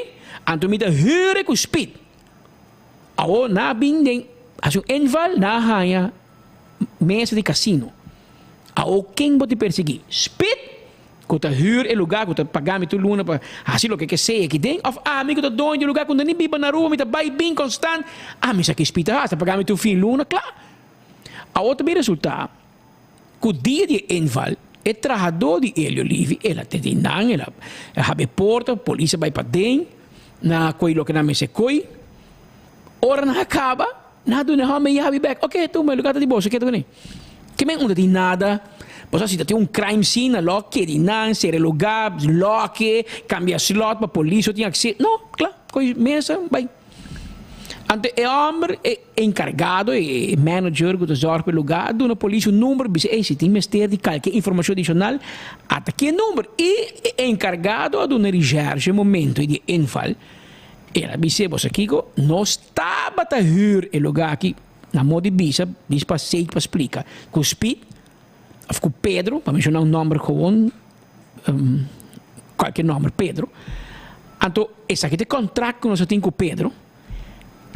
anto mi ta hür e ku Speed. Awor nan a bin den hasi un inval, nan a haña mesa di kasino. Awor ken bo tin persiguí? Speed? Ku ta hür e lugá, ku ta paga mi tur luna pa hasi loke ke sea aki den, òf ami ku ta doño di e lugá ku no ta ni biba na Aruba, mi ta bai bin konstant, ami sa ki spita hasi, ta paga mi tur fin luna, kla. Awor ta bin resultá ku dia di e inval, e trahadó di Elio Livi, el a tende nan, el a habri e porta, polis a bai paden, nan a kohe loke nan mester kohe, ora nan a kaba, Nan a duna e hòmber e yabi bèk. Oke, tuma, e lugá ta di boso, keda kuné. Ke men unda tin nada. Pasobra si ta tin un crime scene, nan lò kedi nan, sera e lugá, lòke, kambia slòt pa polis no tin akseso. No, kla, kohe mesa, bai. Anto e hòmber, e enkargado, e manager ku ta zòrg pa e lugá a duna polis un number, bisa, ey, si tin mester di kalke informashon adishonal, ata ki e number. I e enkargado a duna rishèrshe e momento di e inval. El a bis'é, Bo sa kiko? Nos tabata hür e lugá aki, na modo di bisa, dis pa sake pa splika, ku Speed òf ku Pedro, pa menshoná un nòmber gewon, kualke nòmber, Pedro. Anto, esaki ta e kòntrakt ku nos a tin ku Pedro,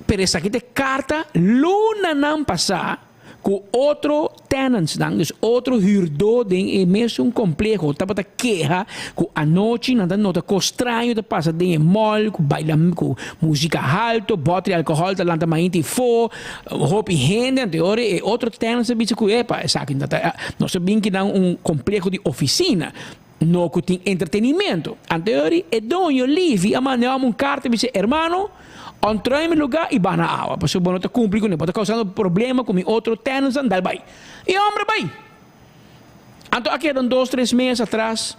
pero esaki ta e karta lunanan pasá Ku otro tenantsnan, dus otro hürdó den e mesun kompleho tabata keha ku anochi nan ta nota kos straño ta pasa den e mall, ku baila ku musika halto, bòter di alkohòl ta lanta mainta i fo, hopi hende. Anto e ora e otro tenants a bisa ku epa esaki no ta, nos a bin kinan un kompleho di ofisina, no ku tin entretenimento. Anto e ora e doño Livi a manda e hòmber un karta i bisa, Hermano, ontruim mi lugá i baha na awa, pasobra bo no ta kumpli kuné, bo ta kousando problema ku mi otro tenantsnan, dal bai. E hòmber a bai. Anto a keda un dos tres mes atras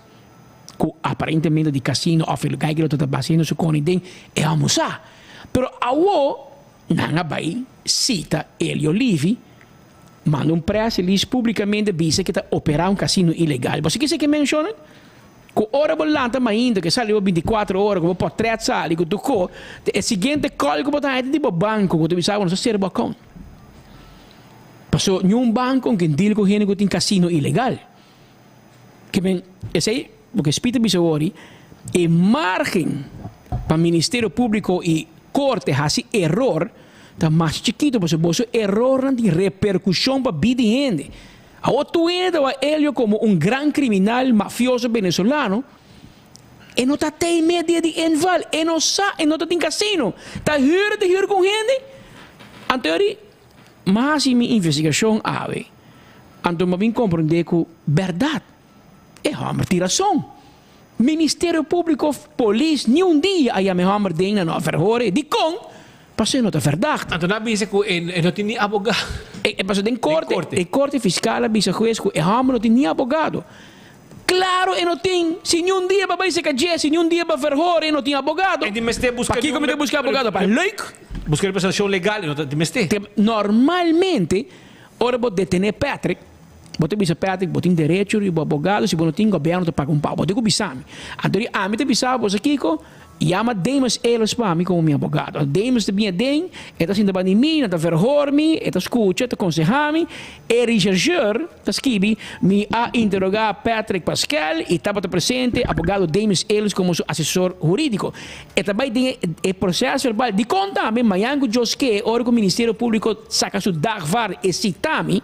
ku aparentemente di kasino òf e lugá ku lo ta basiendo su koni den e hòmber sa. Pero awo nan a bai sita Elio Livi. Manda un press release publicamente bisa ke ta opera un casino ilegal. Bo sa kisa ke menciona? Ku ora bo lanta mainta ke sali bo 24 ora ku bo portret sali ku tur ko, e siguiente call ku bo ta haña ta di bo banco ku ta bisa bo no sa sera bo account. Paso niun banco ke deal ku hende ku tin casino ilegal. Ke men esei loke Speed ta bisa wori. E margen pa Ministerio Públiko i Korte hasi eror ta mas chikitu pasobra boso erornan tin reperkushon pa bida di hende. Awor tur hende ta wak Elio komo un gran kriminal mafioso venezolano, e no ta tei me dia di inval, e no sa, e no ta tin kasino, ta hür ta hür ku un hende. Anto yori m'a hasi mi investigashon awe, anto m'a bin komprondé ku bèrdat e hòmber tin rason. Ministerio Públiko of polis niun dia a yama e hòmber den na no verhore. Dikon? Pasobra e no ta verdacht. Anto nan a bisa ku e no tin ni abogado. E pasobra den korte, e korte fiskal a bisa hues ku e hòmber no tin ni abogado. Klaro e no tin, si niun dia bo a bai seka dje, si niun dia bo a verhore e no tin abogado. E tin mester buska Pakiko mi ta buska abogado? Pa leuk? Buska representashon legal e no ta tin mester. Normalmente ora bo detené Patrick, Bo ta bisa Patrick, bo tin derecho riba bo abogado, si bo no tin, gobierno ta paga un pao. Bo tin cu bisa mi. Anto di ami ta bisa bo, sa kico? Yama Demas Ehlers pa mi como mi abogado. Anto Demas ta bini aden, e ta sinta banda di mi, nan ta verhoor mi, e ta scucha, e ta conseha mi. E rechercheur ta skibi, mi a interroga Patrick Pascal y tabata presente abogado Demas Ehlers como su asesor huridico. E ta bay den e proces verbal. Dicon tambe mañan cu Dios ke, ora cu Ministerio Publico saca su dagvaard e cita mi,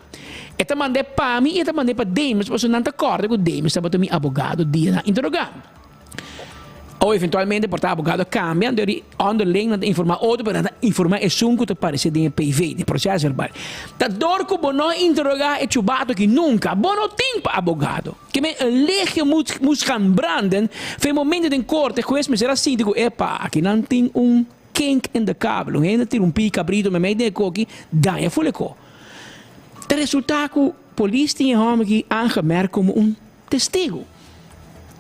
E ta mand'é pa mi i e ta mand'é pa Demas, pasobra nan ta kòrda ku Demas tabata mi abogado dia nan interogá mi. O eventualmente por ta abogado a kambia, anto di onderling nan ta informá otro, pero nan ta informá esun ku ta paresé den e PV, den e proces verbal. Ta dor ku bo no interogá e chubato aki nunka, bo no tin pa abogado. Ke men een lichtje moet moest gaan branden, for e momento den korte, hues mester a sinti ku, epa, aki nan tin un kink in de kabel, un hende tira un pia kabrito meimei den e koki, daña ful e ko. Ta resultá ku polis tin e hòmber aki aangemerkt komo un testigu.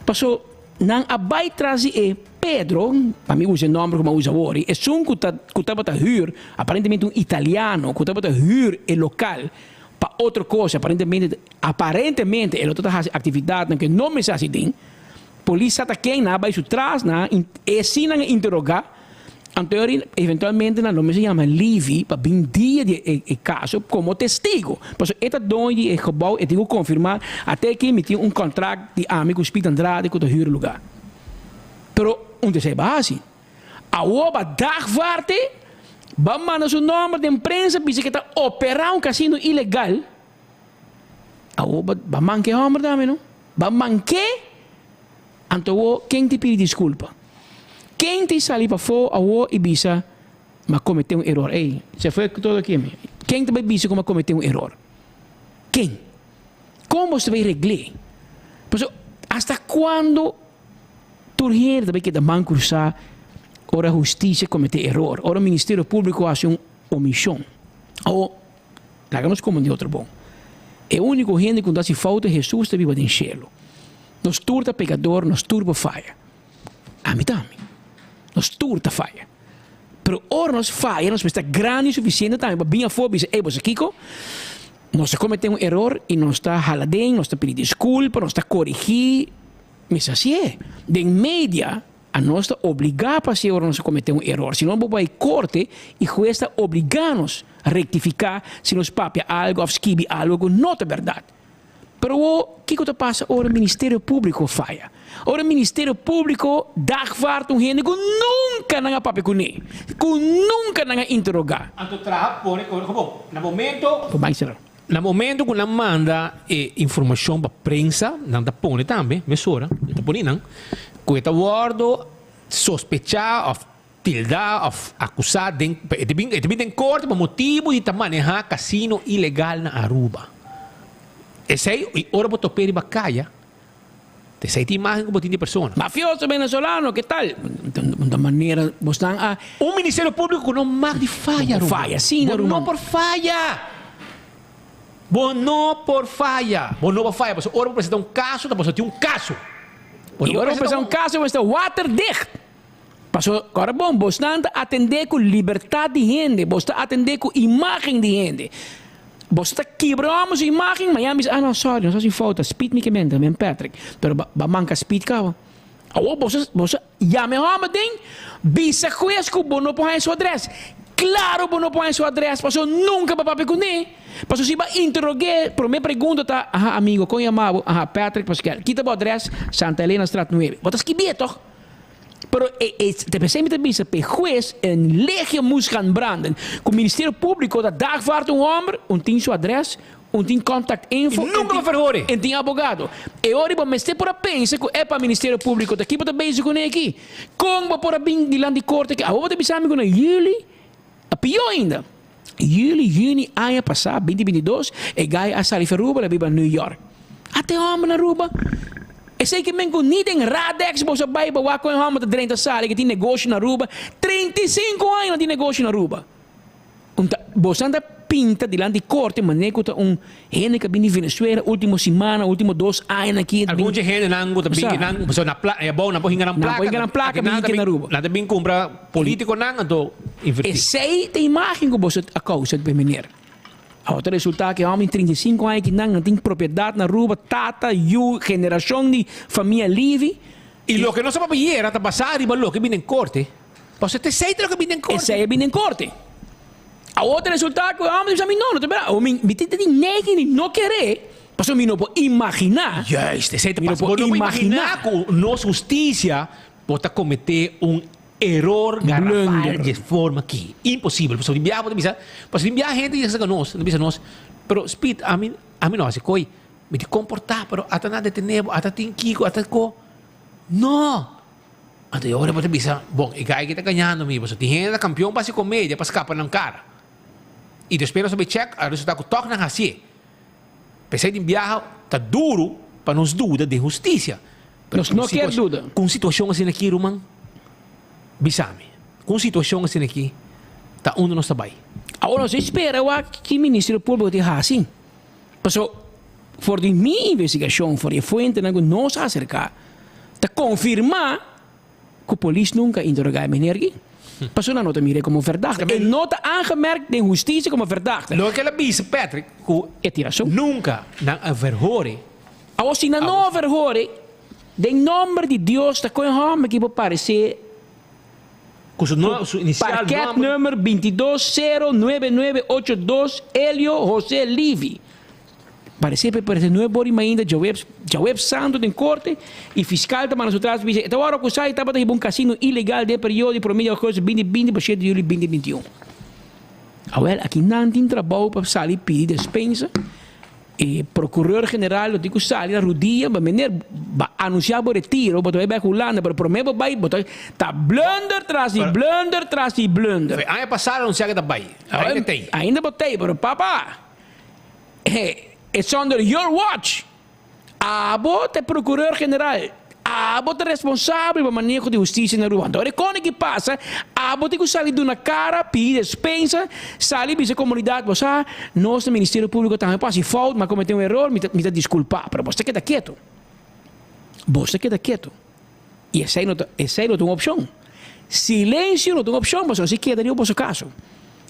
Paso nan a bai tras di e Pedro, pa mi usa e nòmber ku mi a usa awor, esun ku ta ku tabata hür, aparentemente un italiano ku tabata hür e lokal pa otro kos, aparentemente aparentemente e lo tabata hasi aktividatnan ku e no mester hasi den. Polis sa ta ken, nan a bai su tras, nan a e si nan a interogá. Anto e eventualmente nan lo mester yama Levi pa bin dia di e caso como testigo. Pasobra e ta doño di e gebouw, e tin cu confirma, ate aki mi tin un contract di ami cu Speed Andrade cu ta huur e lugar. Pero un ta esey ba haci. Awor ba dagvaarte, ba manda su nomber den prensa bisa cu e ta opera un casino ilegal. Awor ba ba manke e homber tambe no. Ba manke, anto awor ken tin pidi disculpa? Ken tin sali pafó awor i bisa, M'a kometé un eror? Ey, se fue todo aki mi. Ken ta bai bisa ku m'a kometé un eror? Ken? Kon boso ta bai regl'é? Pasobra asta kuando tur hende ta bai keda man krusá ora hustisia kometé eror, ora Ministerio Públiko hasi un omishon? Awor, laga nos komprendé otro bon. E úniko hende ku no ta hasi fouta, Hesus ta biba den shelu. Nos tur ta pekador, nos tur por faya. Ami tambe. Nos tur ta faya. Pero ora nos faya, nos mester ta grandi sufisiente tambe pa bin afó bisa, ey, bo sa kiko? Nos a kometé un eror i nos ta hala den, nos ta pidi diskulpa, nos ta korigí. Mester hasié. Den media, anos ta obligá pa hasié ora nos a kometé un eror. Si no, bo bai korte i hues ta obligá nos rektifiká si nos papia algu òf skibi algu ku no ta bèrdat. Pero wo, kiko ta pasa ora Ministerio Públiko faya? Ora Ministerio Públiko dagvaart un hende ku nunka nan a papia kuné, ku nunka nan a interogá. Anto traha pone ora bo na momento. Por bai sera. Na momento ku nan manda e informashon pa prensa, nan ta pone tambe mesora, nan ta pone nan, ku e ta wòrdu sospechá òf tildá òf akusá den, e ta bin e ta bin den korte pa motibu di ta manehá kasino ilegal na Aruba. Esei, i ora bo top'é riba kaya, ta esei ta imágen ku bo tin di e persona. Mafioso venezolano, ke tal? Un ta manera bosnan a. Un Ministerio Públiko ku no mag di faya, Bo por ruman. faya asina, Bo no ruman. por faya! Bo no por faya! Bo no por faya, pasobra ora bo presentá un kaso, ta pasobra tin un kaso. Bo I no por ora bo presentá presentá un un. kaso, bo mester waterdicht. Pasobra, ora bon, bosnan ta atendé ku libertat di hende, bos ta atendé ku imágen di hende. Bos ta kibra hòmber su imágen, mañana bisa, ah no, sorry, nos hasi fouta, Speed mi ke menta, men Patrick. Pero ba ba manka Speed kaba. Awor boso boso yama e hòmber den, bisa hues ku bo no por haña su adrès. Klaro bo no por haña su adrès, pasobra nunka bo a papia kuné. Pasobra si bo a interog'é, promé pregunta ta, aha amigo, kon yama bo? Aha, Patrick Pascal. Kita bo adrès? Santa Elena Straat nuebe. Bo ta skibié tòg? Pero e, e, te pensei mi ta bisa pe hues een legio moest gaan branden. Ku Ministerio Públiko ta dagvaard un hòmber, un tin su adrès, un tin contact info, I nunka en bo verhoor e. en tin abogado. E ora bo mester por a pensa ku epa Ministerio Públiko ta ki bo ta bezig kuné aki? Kon bo por a bin dilanti korte aki? Awor bo ta bisa mi ku na yüli, a pió ainda, yüli, yüni aña pasá, 2022, e gai a sali for Aruba, el a biba New York. Ata e hòmber na Aruba. Esei ke men ku ni den Radex boso a bai pa wak kon e hòmber ta drenta sali ke tin negoshi na Aruba. 35 aña nan tin negoshi na Aruba. Un ta boso ta pinta dilanti korte manera ku ta un hende ku a bin di Venezuela ultimo simana, ultimo dos aña aki. Algun dje hendenan ku ta bin kinan pasobra na pla e abou nan por hinka nan Nan por plaka hinka nan plaka aki bin nan ta hinka na bin Aruba. nan ta bin kumpra politikonan anto invertí. Esei ta imagen ku boso a kousa di meneer. Awor ta resulta ku e hòmber di 35 aña kinan nan tin propiedat na Aruba, tata, yu, generashon di famia Livi. I loke nos a papia yera ta basá riba loke bini den korte. Pasobra ta esei ta loke bini den korte. Esei a bini den korte. Awor ta resulta ku e hòmber ta bisa mi, No, no ta berdad. Awor mi mi tin tin neiging di no keré, pasobra mi no por imaginá. Juist, esei ta Mi no pasa. por Bo no por imaginá. imaginá ku nos hustisia por ta kometé un eror garrafal Blunder. di e forma aki. Imposibel. Pasobra di biaha bo ta bisa, pasobra di biaha hende yega serka nos, nan ta bisa nos, pero Speed, ami ami no hasi koi. Mi ta komportá, pero ata nan a detené bo, ata tin kiko, ata ko. No! Anto e ora bo ta bisa, bon, e guy aki ta gañando mi, pasobra tin hende ta kampion pa hasi komedia pa skapa nan kara. I despues nos a bai chèk, a resultá ku tòg nan hasié. P'esei tin biaha ta duru pa nos duda den hustisia. Pero Nos no kier duda. Ku un situashon asina aki, ruman, bisa mi, ku un situashon asina aki ta unda nos ta bai? Awor nos a spera wak ki Ministerio Públiko tin hasi. Pasobra for di mi investigashon, for di e fuentenan ku nos a aserká, ta konfirmá ku polis nunka a interogá e meneer aki. Pasobra nan no ta mir'é komo verdachte. E no ta aangemerkt den hustisia komo verdachte. Loke el a bisa Patrick ku E tin rason. nunka nan a verhor'é. Awor si nan no a verhor'é, den nomber di Dios ta kon e hòmber ki por paresé Ku su no, su inicial nomber. Parketnummer 22 0 nuebe nuebe ocho dos Elio José Livi. Parece pe parece nuebe ora y mainta djaweps djaweps santo den corte y fiscal ta manda su tras bisa e ta wòrdu acusa y tabata hiba un casino ilegal den e periodo di prome di agosto binti binti pa shete di juli binti binti un. Awel aki nan tin trabou pa sali pidi despensa. E procureur general lo tin cu sali na rudia, ba meneer, ba anuncia bo retiro, bo ta bay bek Hulanda, pero prome bo bay, bo ta, ta blunder tras di blunder tras di blunder. Fe aña pasado anuncia cu ta bay, ainda tey. Ainda bo tey, pero papa, it's under your watch. Abo ta e procureur general, abo ta responsabel pa maneho di husticia na Aruba. Anto ora e kone ki pasa, abo tin ku sali duna kara, pidi despensa, sali bisa e komunidat, bo sa, nos na Ministerio Publico tambe por hasi fout, mi a komete un eror, mi ta mi ta diskulpa, pero bos ta keda ketu. Bos ta keda ketu. I esei no ta esei no ta un opshon. Silensio no ta un opshon pasobra si keda riba boso kaso.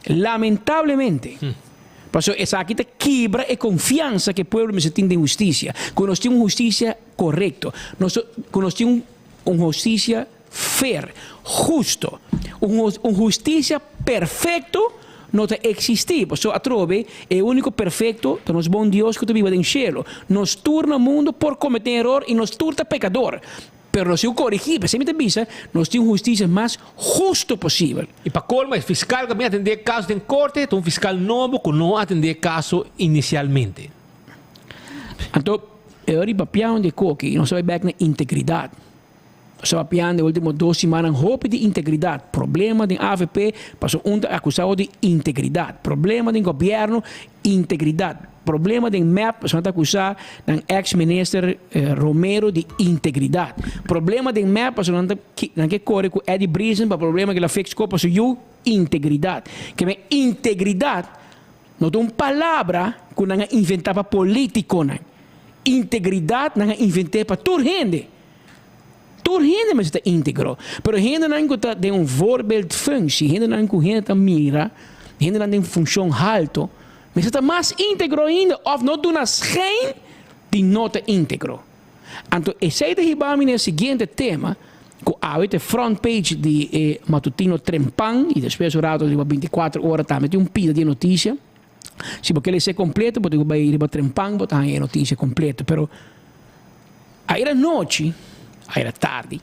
Lamentablemente. Pasobra esaki ta kibra e konfiansa ku e pueblo mester tin den hustisia. Ku nos tin un hustisia korekto. Nos ku nos tin un un hustisia fair, husto. Un un hustisia perfekto no ta eksistí. Pasobra atrobe e úniko perfekto ta nos bon Dios ku ta biba den shelu. Nos tur na mundu por kometé eror i nos tur ta pekador. Pero nos tin ku korigí. P'esei mi ta bisa, nos tin un hustisia mas husto posibel. I pa kolmo e fiskal ku a bin atendé e kaso den korte ta un fiskal nobo ku no a atendé e kaso inisialmente. Anto, e ora di papia un di e koki, nos ta bai bèk na integridat. Nos ta papiando e ultimo dos simannan hopi di integridat. Problema den avp, pasobra un ta akusá otro di integridat. Problema den gobièrnu, integridat. Problema den mep, pasobra nan ta akusá nan eks minister Romero di integridat. Problema den mep, pasobra nan ta nan ke kore ku Eddy Briesen pa problema ku el a fix kopa su yu, integridat. Ke men integridat no ta un palabra ku nan a inventá pa politikonan. Integridat nan a invent'é pa tur hende. Tur hende mester ta íntegro, pero hendenan ku ta den un voorbeeldfunctie, hendenan ku hende ta mira, hendenan den funshon halto, mester ta mas íntegro ainda òf no duna schijn di no ta íntegro. Anto esei ta hiba mi na e siguiente tema ku awe ta e front page di e matutino Trempan i despues un rato riba bintikuater ora tambe tin un pida di e notisia. Si bo ke lesa e kompleto bo tin ku bai riba Trempan bo ta haña e notisia kompleto, pero. Ayera nochi, ayera tardi,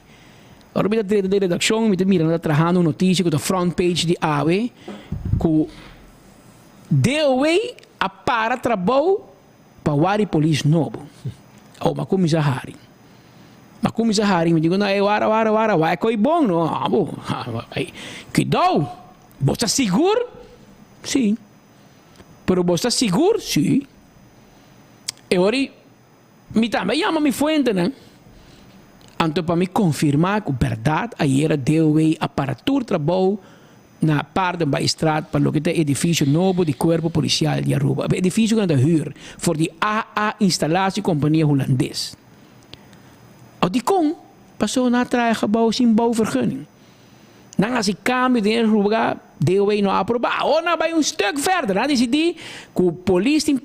Ora mi ta drenta den redakshon mi ta mira nan ta trahando un notisia ku ta front page di awe ku DOW a para trabou pa wari polis nobo. Awo mi a kuminsá hari. Mi a kuminsá hari mi diku nan ey wara wara wara wak e koi bon no abo kidou bo ta sigur? Si. Pero bo ta sigur? Si. E ora mi tambe a yama mi fuentenan anto pa mi konfirmá ku bèrdat ayera DOW a para tur trabou na Paardenbaaistraat pa loke ta e edifisio nobo di Kuerpo Polisial di Aruba. E edifisio ku nan ta hür for di AA Installatie kompania Hulandes. Au dikon? Pasobra nan a traha e gebou sin bouwvergunning. Nan hasi kambio den e luga, DOW no a aprobá. Awor nan a bai un stuk verder. Nan a disidí ku polis tin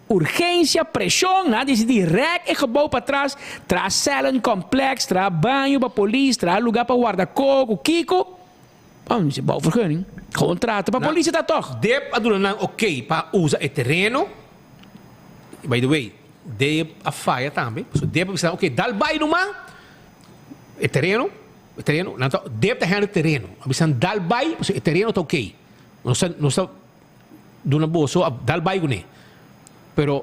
urgensia, preshon. Nan a disidí rèk e gebou patras, traha cellencomplex, traha baño pa polis, traha lugá pa warda koko, kiko. Oh, mi dice bouwvergunning. Gewoon trata pa polis ta toch. Dep a duna nan ok pa usa e tereno. By the way, Dep a faya tambe. So Dep a bisa nan ok, dal bai numa e tereno. E tereno, nan ta, Dep ta hende tereno. A bisa nan dal bai, pasobra e tereno ta ok. Nos ta, nos ta duna boso a dal bai kuné. Pero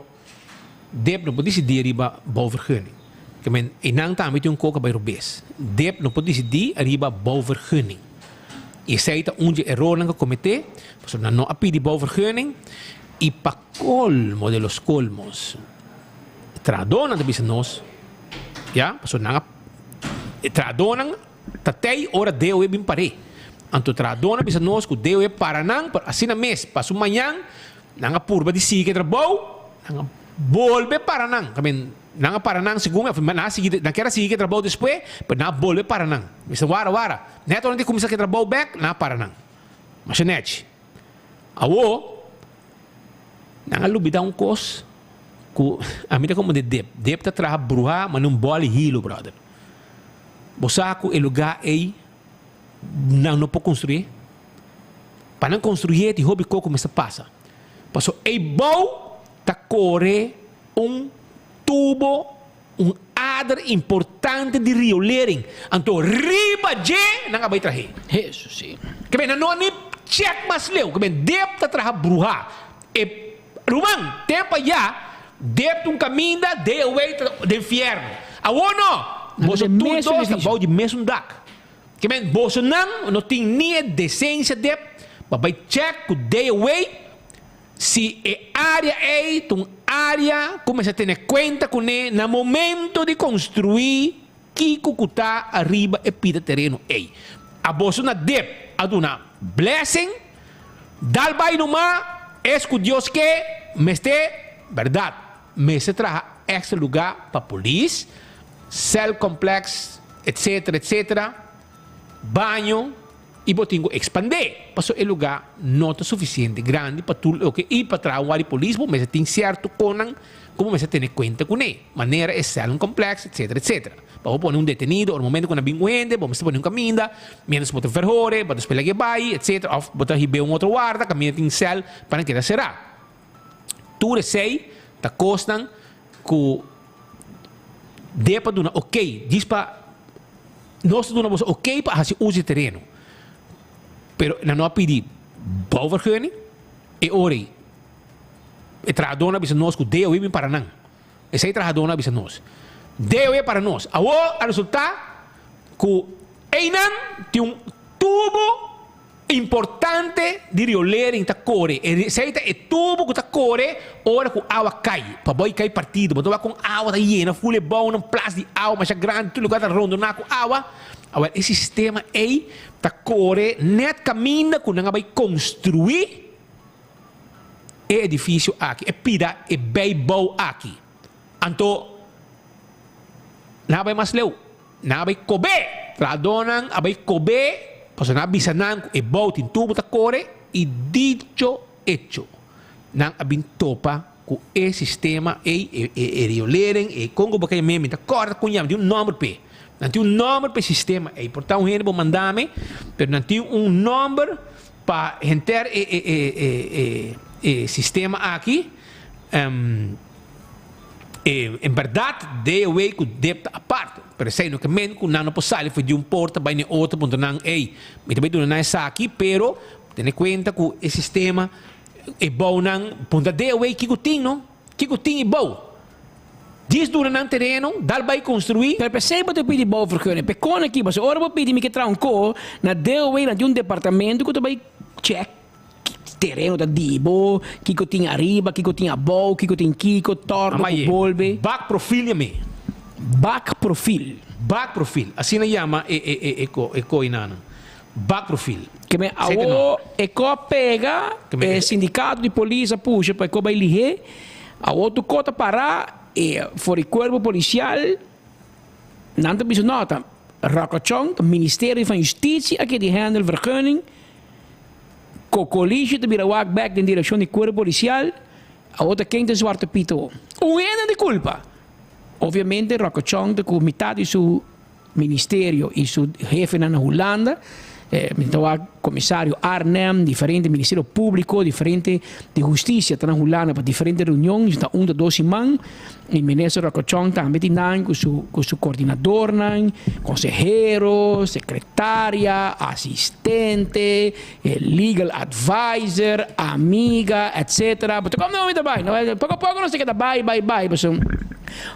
Dep no por disidí riba bouwvergunning. Ke men einan tambe tin un kos ku a bai robes. Dep no por disidí riba bouwvergunning. I esei ta un dje erornan ku a kometé, pasobra nan no a pidi bouwvergunning i pa kolmo de los kolmos trahadónan ta bisa nos, ya, pasobra nan a e trahadónan ta tei ora DOW bin par'é. Anto trahadónan a bisa nos ku DOW para nan, pero asina mes pa su mañan Nan a purba di sigui ke trabou, nan a bolbe para nan. Ta men, nan a para nan segun mi, nan a sigui, nan kier a sigui ke trabou despues, pero nan a bolbe para nan. Mi bisa, wara, wara. Net ora nan tin kuminsá ke trabou bèk, nan a para nan. Masha nèchi. Awor, nan a lubidá un kos ku ami ta komo di Dip. Dip ta traha bruhá manera un bòl di hilo, bròder. Bo sa ku e lugá ei nan no por konstruí? Pa nan konstruyé di hopi koko mester pasa. Paso ei bou ta kore un tubo, un ader importante di riolering. Anto riba dje nan a bai trah'é. Hesus, si. Ke men nan no a ni chèk mas leu. Ke men dep ta traha bruhá. E ruman, tempu ayá dep ta un kaminda, day away ta den fièrnu. Awor no, boso tur dos ta bou di mesun dak. Ke men bosonan no tin ni e desensia dep pa bai check ku day away si e area ei ta un area ku mester tene kuenta kuné na momento di konstruí kiko ku ta ariba e pida tereno ei. A boso na dep a duna blessing dal bai numa es ku Dios ke mester bèrdat mester traha extra luga pa polis, cel complex etc etc baño y bo tin cu expande paso e lugar no ta suficiente grandi pa tur loke y pa traha un wari polis bo mester tin cierto conan cu bo mester tene cuenta cune manera e cel complex etc etc pa bo pone un detenido ora momento cu nan bin cu hende bo mester pone un caminda mientras bo ta verhore bo ta spera ke bay etc of bo ta hibe un otro warda caminda tin cel pa nan keda cera tur esey ta cosnan cu Dep a duna ok, djis pa nos ta duna boso ok pa hasi uso di tereno. Pero nan no a pidi bouwvergunning, e ora ei e trahadónan a bisa nos ku DOW bin para nan. Esei trahadónan a bisa nos. DOW a para nos. Awor a resultá ku einan tin un tubo Importante di riolering ta kore. Esei ta e tubo ku ta kore ora ku awa kai. Pa bo kai partido. Bo ta wak kon awa ta yena ful e bounan, plas di awa masha grandi, tur lugar ta rondoná ku awa. Awor e sistema ei ta kore nèt kaminda ku nan a bai konstruí e edifisio aki, e pida e bijbou aki. Anto nan a bai mas leu. Nan a bai kob'é. Trahadónan a bai kob'é, pasobra nan a bisa nan ku e bou tin tubu ta kore, i dicho hecho, nan a bin topa ku e sistema ei, e e riolering, e kon ku bo ka yam'é, mi ta kòrda kon yama, tin un nòmber p'e. Nan tin un nòmber p'e sistema ei. Por ta un hende bo manda mi, pero nan tin un nòmber pa henter e e e e e sistema aki. En berdad DOW cu dep ta apart, pero esey no ke men cu nan no por sali for di un porta bay na e otro puntra nan, ey, mi ta bay duna nan esaki, pero tene cuenta cu e sistema, e bounan, puntra DOW kico tin no, kico tin e bou. Dies duna nan tereno, dal bay construi. Pero p'esey bo ta pidi bouwvergunning, p'e con aki, pasobra ora bo pidi mi ke traha un co, na DOW nan tin un departamento cu ta bay check. Tereno ta di bo, kiko tin ariba, kiko tin abou, kiko tin kiko, torno ku bolbe. Bak profil yam'é. Bak profil. Bak profil, asina yama e e e e ko e koinanan. Bak profil. Ke men awo e ko a pega, e sindikato di polis a pusha pa e ko bai lihé, awo tur ko ta pará e for di kuerpo polisial nan ta bisa no ta Ròkòchòn, ta Ministerio van Justitie a ke di handle vergunning. Kokolishi ta bira wak bek den direkshon di kuerpo polisial, awor ta ken ta Zwarte Piet awor? Un hende di kulpa! Obviamente Rocco Chong ta ku mitad di su ministerio i su hefenan na Hulanda, mi ta wak komisario Arnhem, diferente ministerio públiko, diferente di hustisia ta na Hulanda pa diferente reunion, ta un ta dos siman. E minister Rocochon tambe tin nan cu su cu su coordinadornan, consehero, secretaria, asistente, e legal advisor, amiga, etc. Bo ta como no mi ta bay? No, poco a poco nos ta keda bay, bay, bay, pasobra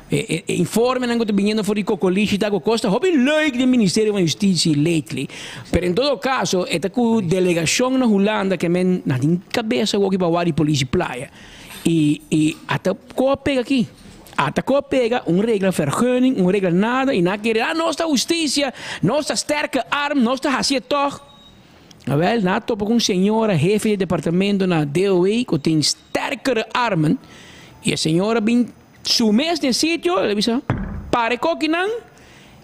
e e informenan cu ta biniendo for di Cocolishi ta cu cos ta hopi leuk den Ministerio van Justitie lately. Pero en todo caso e ta cu delegacion na Hulanda ke men nan tin cabesa awo ki pa wak di polici playa. I i ata ko a pega aki. Ata ko a pega un regla vergunning, un regla nada i nan a kere, ah nos ta hustisia, nos ta sterke arm, nos ta hasi e tog. Awel, nan a topa ku un señora hefe di departamento na DOW ku tin sterkere armen i e señora bin su mes den sitio, el a bisa, para e kokinan.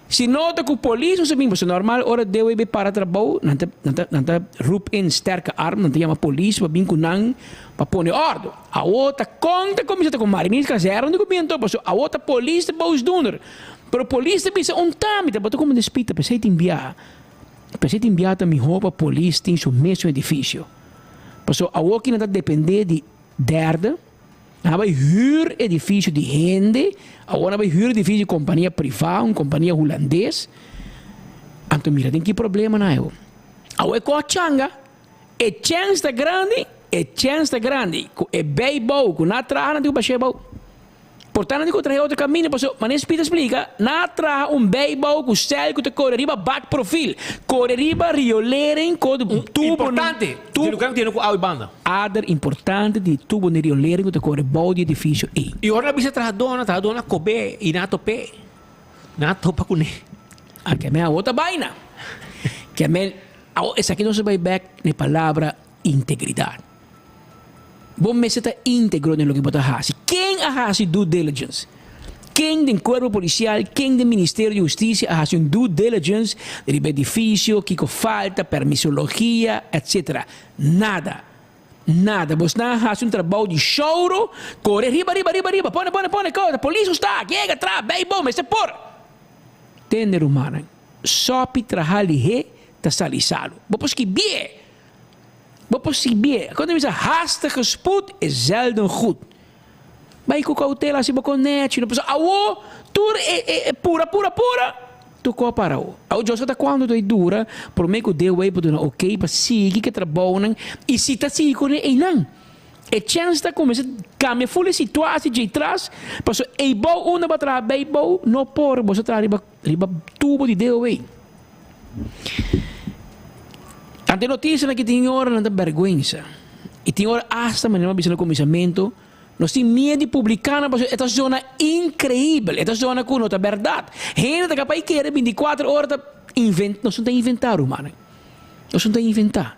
Si no ta cu polis nos a bin, pasobra normal ora DWB para trabou nan ta nan ta nan ta roep in sterke arm, nan ta yama polis pa bin cu nan pa pone ordo. Awo ta con ta cuminsa ta cu Mariniers Kazerne cu bin anto, pasobra awo ta polis ta boosdoener. Pero polis ta bisa un tami ta bota como despita, p'esey tin biaha, p'esey tin biaha ta miho pa polis tin su mesun edificio. Pasobra awo ki nan ta depende di derde. Nan a bai hür edifisio di hende, awor nan a bai hür edifisio di kompania privá, un kompania hulandes. Anto mira den ki problema nan ayo. Awor e kos changa, e chèns ta grandi, e chèns ta grandi ku e bei bou ku nan a traha nan tin ku bash'é bou. Por ta nan tin ku traha e otro kaminda pasobra manera Speed a splika, nan a traha un bei bou ku sèl ku ta kore riba bak profil, kore riba riolering, kore tubo. Importante, di lugar ku tiene ku awa i banda. Ader importante di tubo di riolering ku ta kore bou di edifisio ei. I ora nan bisa trahadónan, trahadónan a kob'é i nan a top'é. Nan a topa kuné. A kem'é awor ta baina. Kem'é awor esaki nos a bai bèk na e palabra integridat. Bo mester ta íntegro den loke bo ta hasi. Ken a hasi due diligence? Ken den kuerpo polisial, ken den Ministerio di Hustisia a hasi un due diligence riba edifisio, kiko falta, permisologia, etc. Nada. Nada. Bosnan a hasi un trabou di shouro, kore riba, riba, riba, riba, pone, pone, pone, kore, polis ku sta, yega, traha, bei bo, mester por. Tende rumannan, sòpi traha lihé ta sali salu. Bo por skibié. Bo por skibié. Kon ta bisa, haastige spoed is zelden goed. Bai ku koutela si bo kon nechi no pasobra awo tur e e e pura pura pura tur ko a para awo. Awo Dios ta kuantu ta dura prome ku DOW por duna ok pa sigui ku e trabounan i si ta sigui ku einan e chèns ta kuminsá kambia ful e situasie djei tras pasobra eibou unda bo a traha beibou no por boso a traha riba riba tubo di DOW. Ante e notisianan ki tin ora nan ta bèrgwensa i tin ora asta manera mi a bisa na kuminsamentu nos tin miedu di publiká nan pasobra e ta zona inkreibel, e ta zona ku no ta bèrdat. Hende ta kapaz kere bintikuater ora ta inventá, nos no ta inventá rumannan, nos no ta inventá.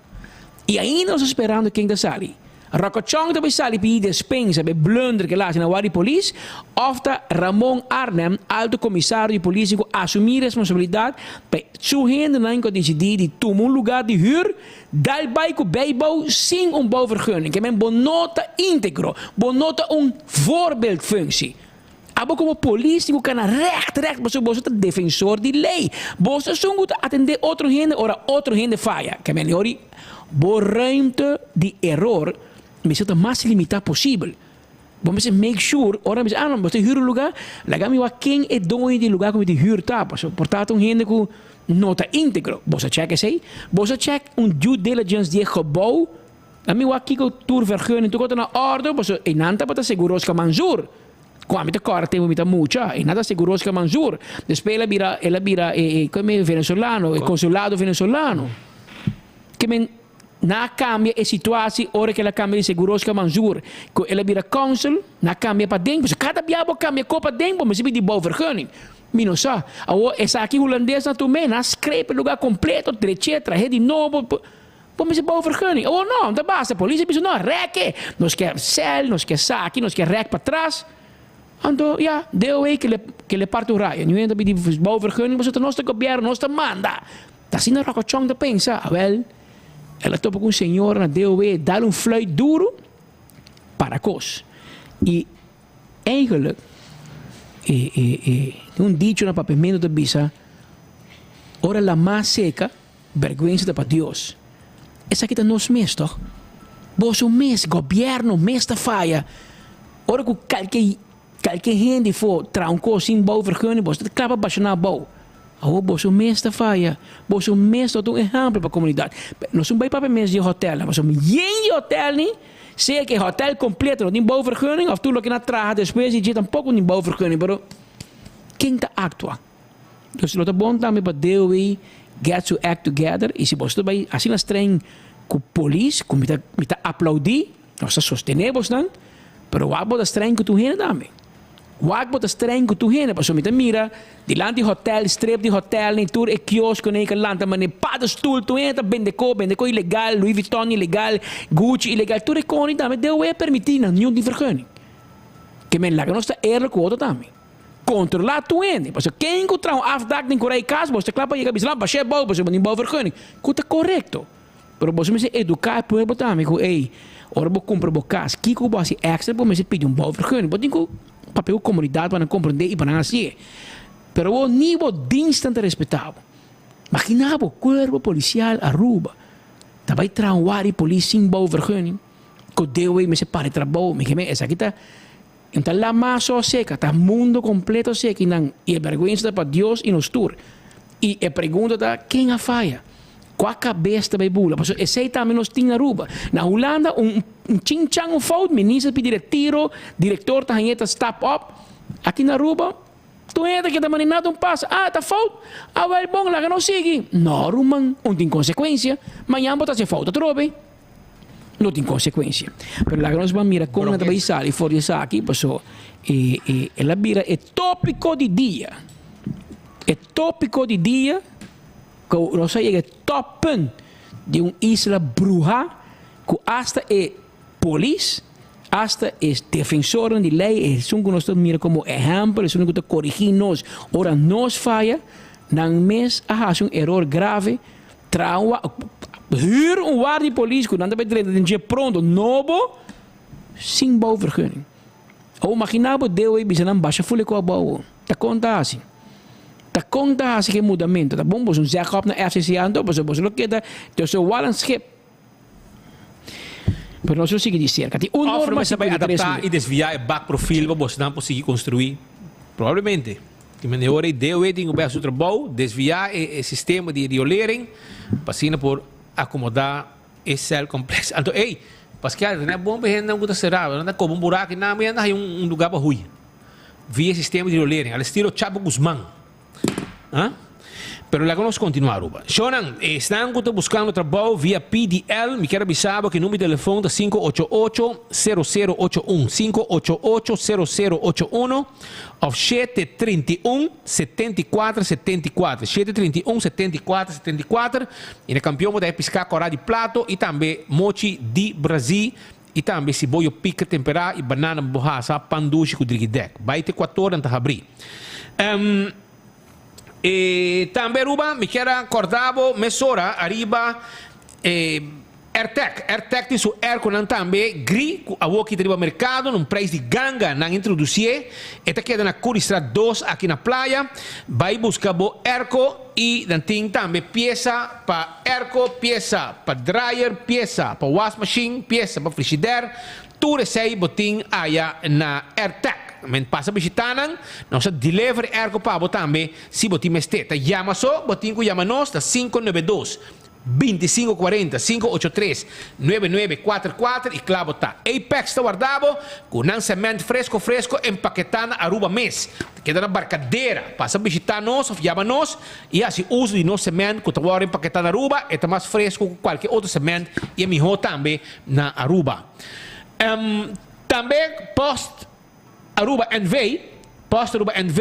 I ainda nos ta sperando ken ta sali. Rokochong ta bai sali pidi despensa pa e blunder ke el a hasi na wak di polis òf ta Ramon Arnhem, alto komisario di polis ku asumí responsabilidat pa su hendenan ku a disidí di tuma un lugá di hür dal bai ku bijbouw sin un bouwvergunning. Ke men bo no ta íntegro, bo no ta un voorbeeldfunctie. Abo komo polis tin ku kana règt règt pasobra boso ta defensor di lei. Boso esun ku ta atendé otro hende ora otro hende faya. Ke men yori bo ruimte di eror mester ta mas limitá posibel. Bo mester make sure ora mi bisa, ah no, bo ta hür un lugá, laga mi wak ken e doño di e lugá ku mi ta hür ta, pasobra por ta ta un hende ku no ta íntegro. Bo sa chèk esei? Bo sa chèk un due diligence di e gebou? Laga mi wak kiko tur vergunning, tur kos ta na òrdu, pasobra einan tabata Seguroska Manzur. Ku ami ta kòrda tempu mi ta mucha, einan ta Seguroska Manzur. Despues el a bira, el a bira e, e, komo e venezolano, e konsulado venezolano. Ke men. Nan a cambia e situatie ora cu el a cambia di Seguroska Manzoor cu el a bira consul, nan a cambia paden, pasobra cada bia bo cambia co paden bo mester pidi bouwvergunning. Mi no sa. Awor esaki Hulandesnan tum'é, nan a scrape e lugar completo, drech'é, trah'é di nobo, bo mester bouwvergunning. Awor no, no ta basta, polis a bisa no, rek e, nos ke cel, nos ke esaki, nos ke rek patras. Anto ya, DOW ke le ke le parti un rayo, niun hende ta pidi bouwvergunning pasobra ta nos ta gobierno, nos ta manda. Ta asina Rocochon ta pensa. Awel, el a topa ku un señora na DOW dal un fluit duru para kos. I eigenlijk, e, e, e, tin un dicho na papiamentu ta bisa, ora lamá seka, bèrgwensa ta pa Dios. Esaki ta nos mes, tòg? Boso mes, gobièrnu mes ta faya. Ora ku kalke, kalke hende for traha un kos sin bouwvergunning, boso ta kla pa bashoná bou. Awor boso mes ta faya. Boso mes no ta un ehèmpel pa komunidat. Nos un bai papia mes di hotèlnan, pasobra yen di hotèl ni, sea ku e hotèl kompleto no tin bouwvergunning òf tur loke nan a traha despues di dje tampoko no tin bouwvergunning, pero ken ta aktua? Dus lo ta bon tambe pa DOW get su act together i si boso ta bai asina streng ku polis, ku mi ta mi ta aplaudí, nos ta sostené bosnan, pero wak bo ta streng ku tur hende tambe. Wak bo ta streng ku tur hende, pasobra mi ta mira dilanti hotel, strip di hotel ni tur e kioskonan ka lanta manera paddenstoel, tur hende ta bende ko, bende ko ilegal, Louis Vuitton ilegal, Gucci ilegal, tur e koni tambe deo e permití nan niun tin vergunning. Ke men laga nos ta eerlijk ku otro tambe. Kontrolá tur hende, pasobra ken ku traha un afdak den kura e kas, bo ta kla pa yega bisa nan bash'é bou pasobra bo tin bouwvergunning, ku ta korekto. Pero boso mester eduká e pueblo tambe ku ey, ora bo kumpra bo kas, kiko bo hasi èkstra bo mester pidi un bouwvergunning. Bo tin ku papia ku komunidat pa nan komprendé i pa nan hasié. Pero awor ni bo dienstnan ta respetá bo. Maginá bo, Kuerpo Polisial Aruba ta bai traha un wari polis sin bouwvergunning, ku deo ey mester para e trabou. Mi ke men esaki ta no ta lamá so seka, ta mundo kompleto seka i nan i e bèrgwensa ta pa Dios i nos tur. I e pregunta ta, ken a faya? Kua kabes ta bai bula? Pasobra esei tambe nos tin na Aruba. Na Hulanda un un chinchan un fout, minister pidi retiro, direktor ta hañ'é ta stap op. Aki na Aruba, tur hende ta keda manera nada un pasa. Ah, ta fout? Awel bon, laga nos sigui. No ruman, un tin konsekuensia. Mañan bo ta hasi fout atrobe. No tin konsekuensia. Pero laga nos ban mira kon nan ta bai sali for di esaki, paso e e el a bira e topiko di dia. E topiko di dia ku nos a yega e toppunt di un isla bruhá ku asta e polis, asta e defensornan di lei, esun ku nos ta mira komo ehèmpel, esun ku ta korigí nos ora nos faya, nan mes a hasi un eror grave. Traha un huur un war di polis ku nan ta bai drenta den dje pronto nobo sin bouwvergunning. Awor imagina bo deo ei bisa nan basha ful e ku abou. Ta kon ta hasi? Ta kon ta hasi ku e mudamentu? Ta bon boso un zeg op na FCCA anto pasobra boso lo keda tussen wal en schip. Pero nos lo sigui di serka. Tin un Of norma mester bai 53 adaptá mil. i desviá e bakprofiel pa bosnan por sigui konstruí? Probablemente. Di manera ora e DOW tin ku bai hasi su trabou, desviá e e sistema di riolering pa asina por akomodá e celcomplex. Anto ey, paske ta bon pa e hendenan ku ta será, nan ta koba un buraku i nan mi a haña un lugá pa hui via e sistema di riolering, al estilo Chapo Guzman. Ah? Pero laga nos continua Aruba. Shownan, esnan cu ta buscando trabou via PDL, mi kier a bisa bo cu e numero di telefon ta 588-0081, 588-0081 of 731 74 74, 731 74 74. Y na campeon bo ta pisca cora di plato y tambe mochi di Brazil y tambe siboyo pica tempera y banana bo hasa pan dushi cu drigidek. Bai te cuator nan ta habri. Um, e tambe Aruba, mi kier a corda bo mesora ariba e AirTag. AirTag tin su airconan tambe gri cu awoki ta riba mercado na un prijs di ganga nan introducié. E ta keda na Curiestraat 2 aki na Playa. Bai busca bo airco y nan tin tambe pieza pa airco, pieza pa dryer, pieza pa wasmachine, pieza pa frigidaire. Tur esei bo tin aya na Airtech. Men pasa bishita nan, nos ta deliver airco pa bo tambe si bo tin mester. Ta yama so, bo tin ku yama nos na 592 25 40, 583 99 4 i kla bo ta. Apex ta warda bo ku nan cement fresco fresco empaketá na Aruba mes. Ta keda na Barcadera. Pasa bishita nos of yama nos i hasi uso di nos cement ku ta wòrdu empaketá na Aruba. E ta mas fresco ku kualke otro cement i e mihó tambe na Aruba. Tambe Post Aruba NV, Post Aruba NV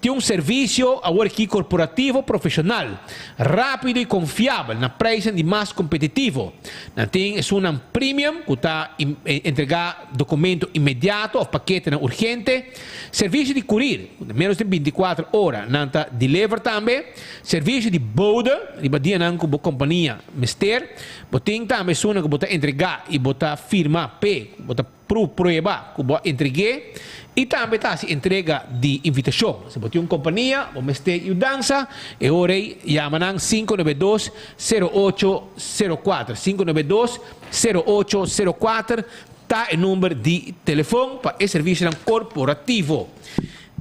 tin un servisio awor aki korporativo profeshonal, rápido i konfiabel na prijsnan di mas kompetitivo. Nan tin esunnan premium ku ta entregá dokumento inmediato òf paketenan urgente, servisio di kurir ku na ménos di bintikuater ora nan ta deliver tambe, servisio di bode riba dianan ku bo kompania mester. Bo tin tambe esunnan ku bo ta entregá i bo ta firma p'e, bo ta. Pru prueba ku bo a entreg'é i tambe ta hasi entrega di invitashon. Si bo tin un kompania, bo mester yudansa, e ora ei yama nan 592 0804. 592 0804 ta e number di telefon pa e servisionan korporativo.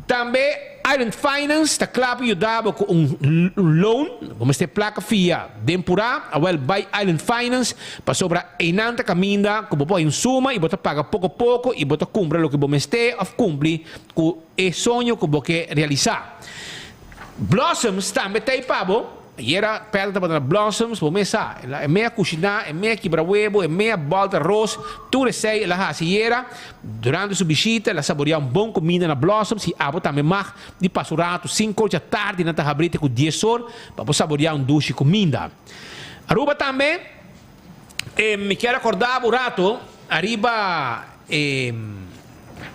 Tambe Island Finance ta kla pa yuda bo ku un loan. Bo mester plaka fia den purá? Awel bai Island Finance pasobra einan ta kaminda ku bo por hay un suma i bo ta paga poko poko i bo ta kumpra loke bo mester òf kumpli ku e soño ku bo ke realisá. Blossoms tambe ta ei pa bo. Ayera Pedro tabata na Blossoms, bo mes sa, el a e mea kushiná, e mea kibra webo, e mea bòlta ros, tur esei el a hasi ayera. Durante su bishita el a saboriá un bon kuminda na Blossoms i abo tambe mag di pasa un ratu sinku or dja tardi nan ta habrí te ku dies or pa bo saboriá un dushi kuminda. Aruba tambe e mi kier a kòrda bo un ratu ariba e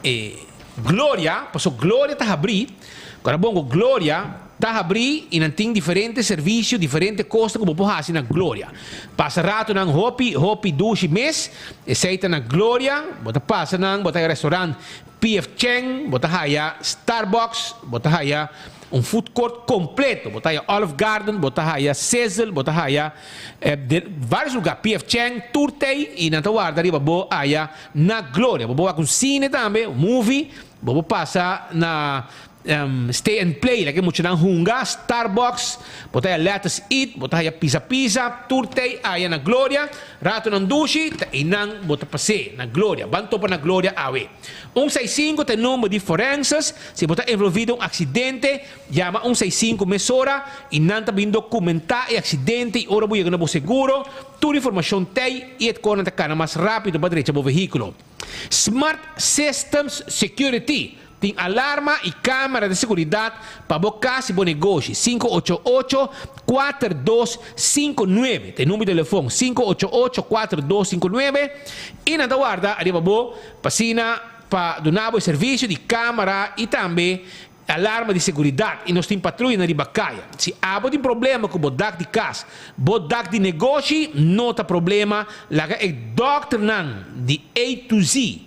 e Gloria, paso Gloria ta habrí, kòrda bon ku Gloria ta habrí i nan tin diferente servisio, diferente kosnan ku bo por hasi na Gloria. Pasa ratunan hopi, hopi dushi mes, esei ta na Gloria, bo ta pasa nan, bo ta haya restaurant PF Chang, bo ta haya Starbucks, bo ta haya un food court completo, bo ta haya Olive Garden, bo ta haya Sizzle, bo ta haya varios lugar, PF Chang, tur tei i nan ta warda riba bo aya na Gloria. Bo por wak un cine tambe, un movie, bo por pasa na Stay and Play, laga e muchanan hunga, Starbucks, bo ta haya Let Us Eat, bo ta haya Pizza Pizza, tur tei aya na Gloria, ratonan dushi, ta einan bo ta pas'é, na Gloria. Ban topa na Gloria awe. Un seis sinku ta e number di forenses, si bo ta envolví den un aksidente, yama un seis sinku mesora i nan ta bin dokumentá e aksidente i ora bo yega na bo seguro, tur informashon tei i e kor nan ta kana mas rápido pa drecha bo vehíkulo. Smart Systems Security tin alarma i kamera di seguridat pa bo kas i bo negoshi. 588 4259 ta e number di telefon, 588 4259 i nan ta warda ariba bo pa asina pa duna bo e servisio di kamera i tambe Alarma di seguridat i nos tin patruyanan riba kaya. Si abo tin problema ku bo dak di kas, bo dak di negoshi, no ta problema, laga e dòkternan di A to Z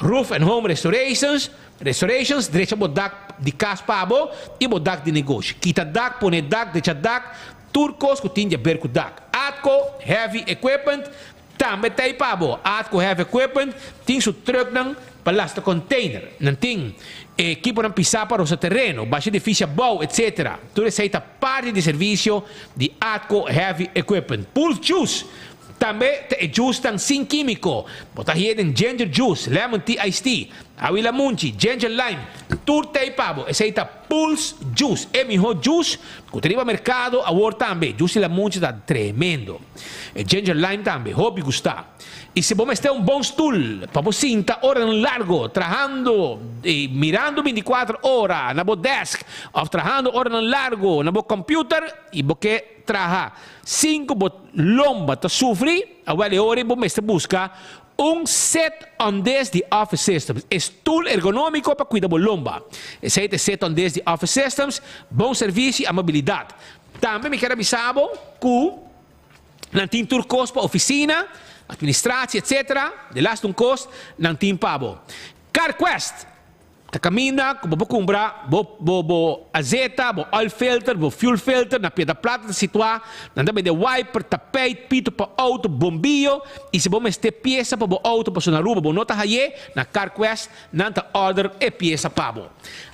Roof and Home Restorations Restorations drecha bo dak di kas pa bo i bo dak di negoshi. Kita dak, pone dak, drecha dak, tur kos ku tin di aber ku dak. Atco Heavy Equipment Tambe ta ei pa bo. Atco Heavy Equipment tin su trucknan pa lastra container. Nan tin ekiponan pisá pa rosa tereno, basha edifisio abou, etc. Tur esei ta parti di servisio di Atco Heavy Equipment. Pulse Juice tambe ta e juicenan sin kímiko. Bo ta hia den ginger juice, lemon tea iced tea, awi lamunchi, ginger lime. Tur ta ei pa bo. Esei ta Pulse Juice, e mihó juice ku ta riba merkado awor tambe. Juice di lamunchi ta tremendo. E ginger lime tambe, hopi gusta. I si bo mester un bon stul pa bo sinta oranan largo trahando i mirando binticuater ora na bo desk of trahando oranan largo na bo computer i bo ke traha sin ku bo lomba ta sufri, awel e ora ei bo mester buska un set on desk di Office Systems. E stul ergonomico pa cuida bo lomba. Esei ta e set on desk di Office Systems, bon servicio i amabilidad. Tambe mi kier a bisa bo ku nan tin tur kos pa ofisina, administratie etc. De laatste un kos nan tin pa bo. CarQuest! Ta caminda cu bo por cumpra bo bo bo azeta, bo oil filter, bo fuel filter na Piedra Plata ta situa. Nan ta bende wiper, tapijt, pito pa auto, bombillo y si bo mester pieza pa bo auto pasobra na Aruba bo no ta haye, na Carquest nan ta order e pieza pa bo.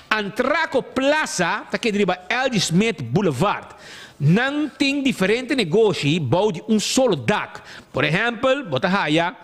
Antraco Plaza ta keda riba LG Smith Boulevard. Nan tin diferente negoshi bou di un solo dak. Por ehempel, bo ta haya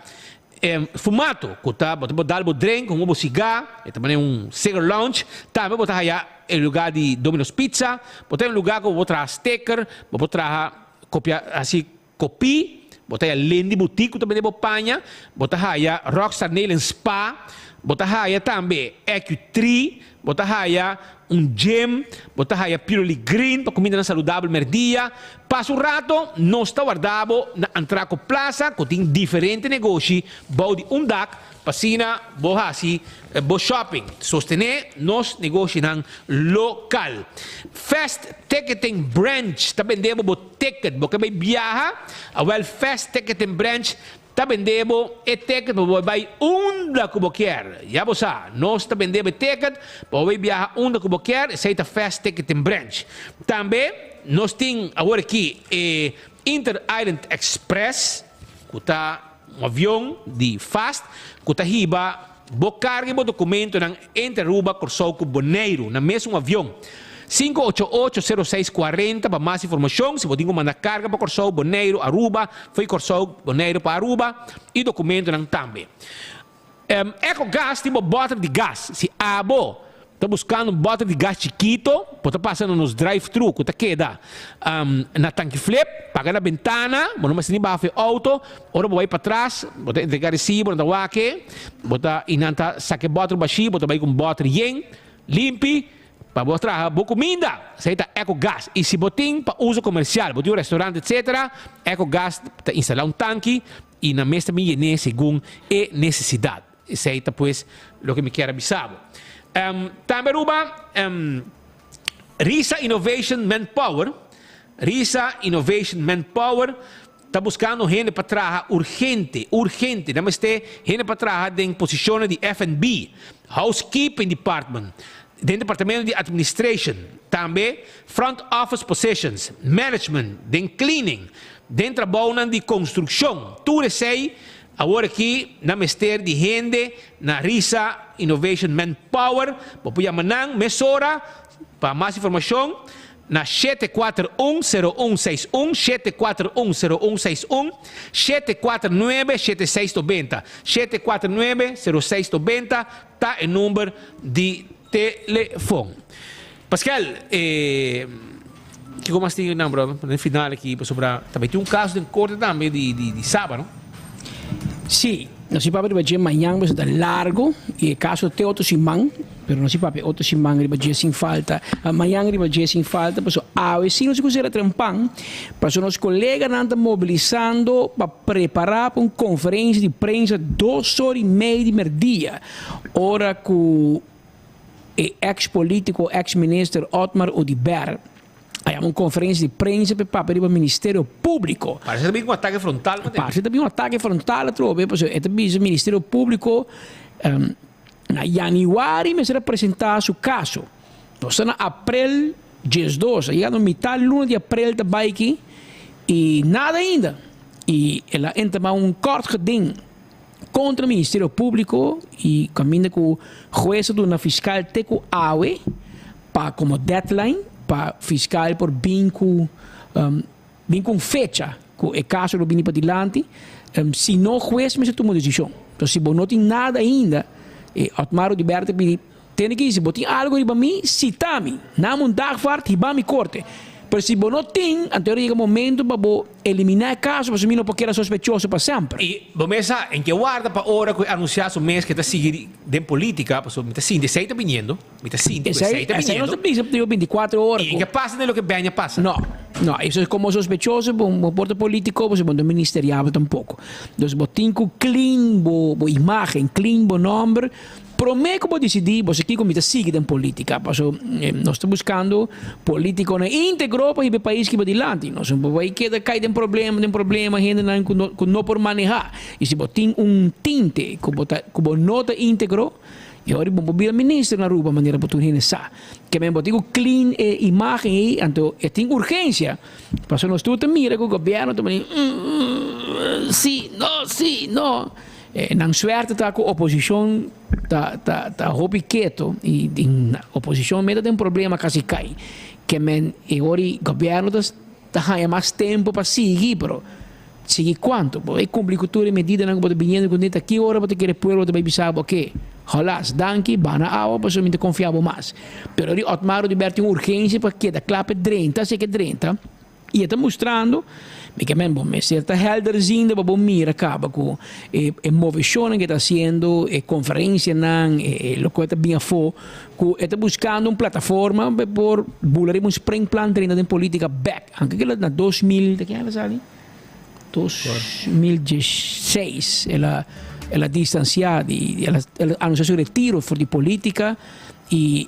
E fumato ku ta bo ta por dal bo drink hunga bo sigá, e ta manera un cigar lounge. Tambe bo ta haya e lugá di Domino's Pizza, bo ta haya un lugá ku bo por traha sticker, bo por traha kopia hasi kopí, bo ta haya Lindy Boutique ku ta bende bo paña, bo ta haya Rockstar Nail and Spa, bo ta haya tambe Ecu-Tree, Bo ta haya un gym, bo ta haya Purely Green pa cumindanan saludabel merdia. Pasa un rato, nos ta warda bo na Antraco Plaza cu tin diferente negoshi bou di un dak pa asina bo haci bo shopping. Sostene nos negoshinan local. Fast Ticketing Branch ta bende bo bo ticket. Bo ke bay biaha? Awel Fast Ticketing Branch Ta bende bo e ticket pa bo bai unda ku bo kier. Ya bo sa, nos ta bende bo e ticket pa bo bai biaha unda ku bo kier, esei ta Fast Ticketing Branch. Tambe nos tin awor aki e Inter Island Express, ku ta un avion di Fast ku ta hiba bo karga i bo dokumentonan entre Aruba, Kòrsou ku Boneiru na mesun avion. 588 06 40 pa mas informashon si bo tin ku manda karga pa Kòrsou, Boneiru, Aruba, fo'i Kòrsou, Boneiru pa Aruba i dokumentonan tambe. Ecogas tin bo bòter di gas. Si abo ta buskando un bòter di gas chikito, bo ta pasa na nos drive-thru ku ta keda na Tanki Flip, paga na bentana, bo no mester ni baha for e outo. Ora bo bai patras, bo ta entrega resibo, nan ta wak e, bo ta i nan ta saka e bòter bashí, bo ta bai ku un bòter yen, limpi, pa bo traha bo kuminda. Esei ta Ecogas. I si bo tin pa uso komersial, bo tin un restaurant etsetera, Ecogas ta instalá un tanki i nan mes ta bin yen'é segun e nesesidat. Esei ta pues loke mi kier a bisa bo. Tambe Aruba, Risa Innovation Manpower, Risa Innovation Manpower, Ta buskando hende pa traha urgente, urgente. Nan mester hende pa traha den posishonnan di FNB, Housekeeping Department, den departamento di Administration, tambe Front Office Positions, Management, den Cleaning, den trabounan di konstrukshon. Tur esei awor aki nan mester di hende na Risa Innovation Manpower. Bo por yama nan mesora pa mas informashon. Na 741 0161, 741 0161, 749 7690, 749 0690 ta e number di telefon. Pascal, e kiko mas tin nan brother? Den final aki pasobra ta bay tin un caso den corte tambe di di di Saba no? Sí, nos tin papia riba dje mañan pasobra ta largo y e caso te otro siman. Pero nos si papia otro siman riba dje sin falta. Mañan riba dje sin falta pasobra awe si nos a trempan pasobra nos coleganan ta mobilisando pa prepara pa un conferencia di prensa dos ora y media di merdia ora cu e ex politico ex minister Otmar Oduber a yama un conferencia di prensa pa e papia riba Ministerio Publico. Parece ta bin un atake frontal. Parece ta bin un atake frontal atrobe pasobra e ta bisa Ministerio Publico. Na yanüari mester a presentá su kaso. Nos ta na aprel 12, a yega mitá luna di aprel ta bai aki i nada ainda. I el a entamá un kort geding kontra Ministerio Públiko i kaminda ku hues a duna fiskal te ku awe pa komo deadline pa fiskal por bin ku Bin ku un fecha ku e kaso lo bini padilanti, si no hues mester tuma un desishon. Entonces si bo no tin nada ainda, e Otmar Oduber ta pidi, tene ki si bo tin algo riba mi, sita mi, nami un dagvaard, hiba mi korte. Pero si bo no tin, anto yega momento pa bo eliminá e kaso pasobra mi no por keda sospechoso pa semper. I bo mes sa, en ke warda pa ora ku e anunsiá su mes ke ta sigui den polítika, pasobra mi ta sinti esei ta biniendo. Mi ta sinti ku esei ta Esei no ta bisa digo 24 ora. I ke pasa den loke Benja pasa? No, no, eso es como sospechoso, bo bo por ta politico, bo no ministeriabel tampoco. Dus bo tin ku clean bo bo imagen, clean bo nomber, prome ku bo disidi bo sa kiko mi ta sigui den politica. Paso nos ta buscando politiconan integro pa hiba e pais kiba dilanti. Nos no por bai keda kai den problema, den problema, hendenan ku no ku no por maneha. I si bo tin un tinte ku bo ta ku bo no ta integro. E ora bo por bira minister na Aruba manera bo tur hende sa. Ke men bo tin ku clean e imagen ei anto e tin urgencia. Pasobra nos tur ta mira ku gobierno ta mani si no si no. Nan suerte ta ku oposicion ta ta ta hopi keto y den oposicion meta den problema casi cay. Ke men e ora gobierno ta ta haña mas tempo pa sigui pero sigui cuanto? Bo e cumpli cu tur e medidanan cu bo ta biniendo cu neta ki ora bo ta kere pueblo ta bay bisa bo oke holas danki bana awa pasobra mi ta confia bo mas. Pero di Otmar Oduber tin urgencia pa keda cla pa e drenta si e ke drenta y e ta mustrando mi ke men bo mester ta helderziende pa bo mira caba cu e e movecionnan ke ta haciendo e conferencianan e loke ta bin afo Ku e ta buskando un plataforma pa e por bula riba un springplan drenta den politika bek. Anke kila na 2000, ta kier a sali? 2016 el a el a distansia di el a el a anunsia su retiro for di politika i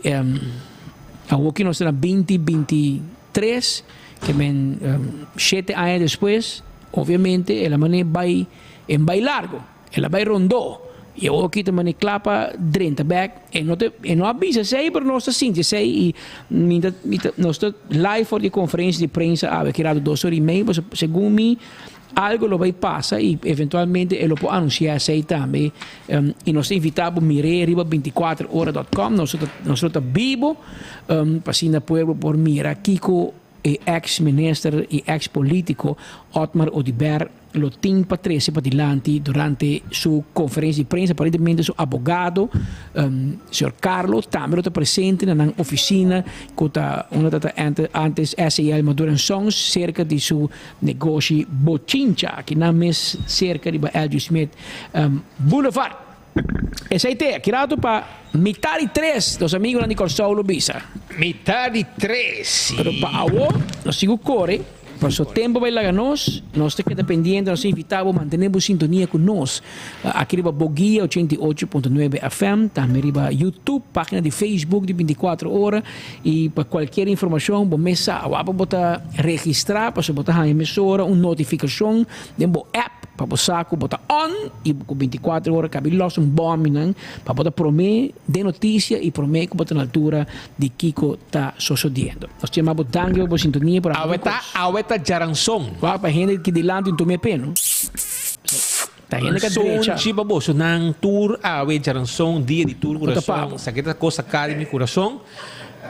awoki nos ta na 2023 ke men shete aña despues obviamente el a mane bai en bai largo. El a bai rondó i awor aki ta mane kla pa drenta bek. E no ta e no a bisa esei pero nos ta sinti esei i mi ta mi ta nos ta live for di konferensia di prensa awe ki rato dos ora i mei pasobra segun mi algo lo bai pasa i eventualmente e lo por anunsiá esei tambe i nos ta invitá bo mir'é riba bintikuater ora dot com nos ta nos lo ta bibo pa asina pueblo por mira kiko e ex minister i ex politico Otmar Oduber lo tin pa trece padilanti durante su conferencia di prensa. Aparentemente su abogado, señor Carlo, tambe lo ta presente na nan oficina cu ta unda ta antes SAL Maduro and Sons cerca di su negoshi Bochincha, aki nan mes cerca riba LG Smith Boulevard. Esey te, aki rato pa mitad di tres, nos amigonan di Corsou lo bisa. Mitad di tres, si. Pero pa awo, nos tin cu core, paso tempo bay laga nos, nos ta keda pendiente, nos ta invita bo mantene bo sintonia cu nos aki riba Boguia 88.9 FM, tambe riba YouTube, pagina di Facebook di 24 ora, y pa cualkier informacion bo mes sa, awor bo ta registra, paso bo ta haya mesora un notificacion den bo app. Pa bo sa ku bo ta on i ku bintikuater ora kabi los un bòminan pa bo ta promé den notisia i promé ku bo ta na altura di kiko ta sosodiendo. Nos ta yama bo danki pa bo sintonia por Awe ta awe ta djaranson. Wak pa hende ki dilanti un tuma e peno. Ta hende ka drecha. Sunchi pa boso nan tur awe djaranson dia di tur Bo ta pa kurason bo. Esaki ta kos saká di mi kurason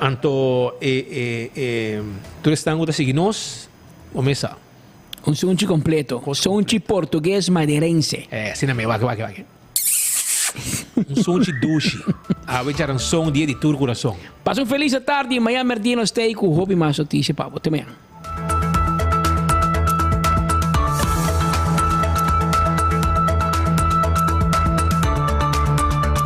anto e e e tur esnan ku ta sigui nos bo mes sa. Un sunchi completo. Sunchi portugues madeirense. Eh, asina mi, wak, wak, wak. Un sunchi dushi. Awe djaranson dia di tur kurason. Pasa un feliz atardi y mañana merdia nos ta ey cu hopi mas noticia pa bo. Te mañana.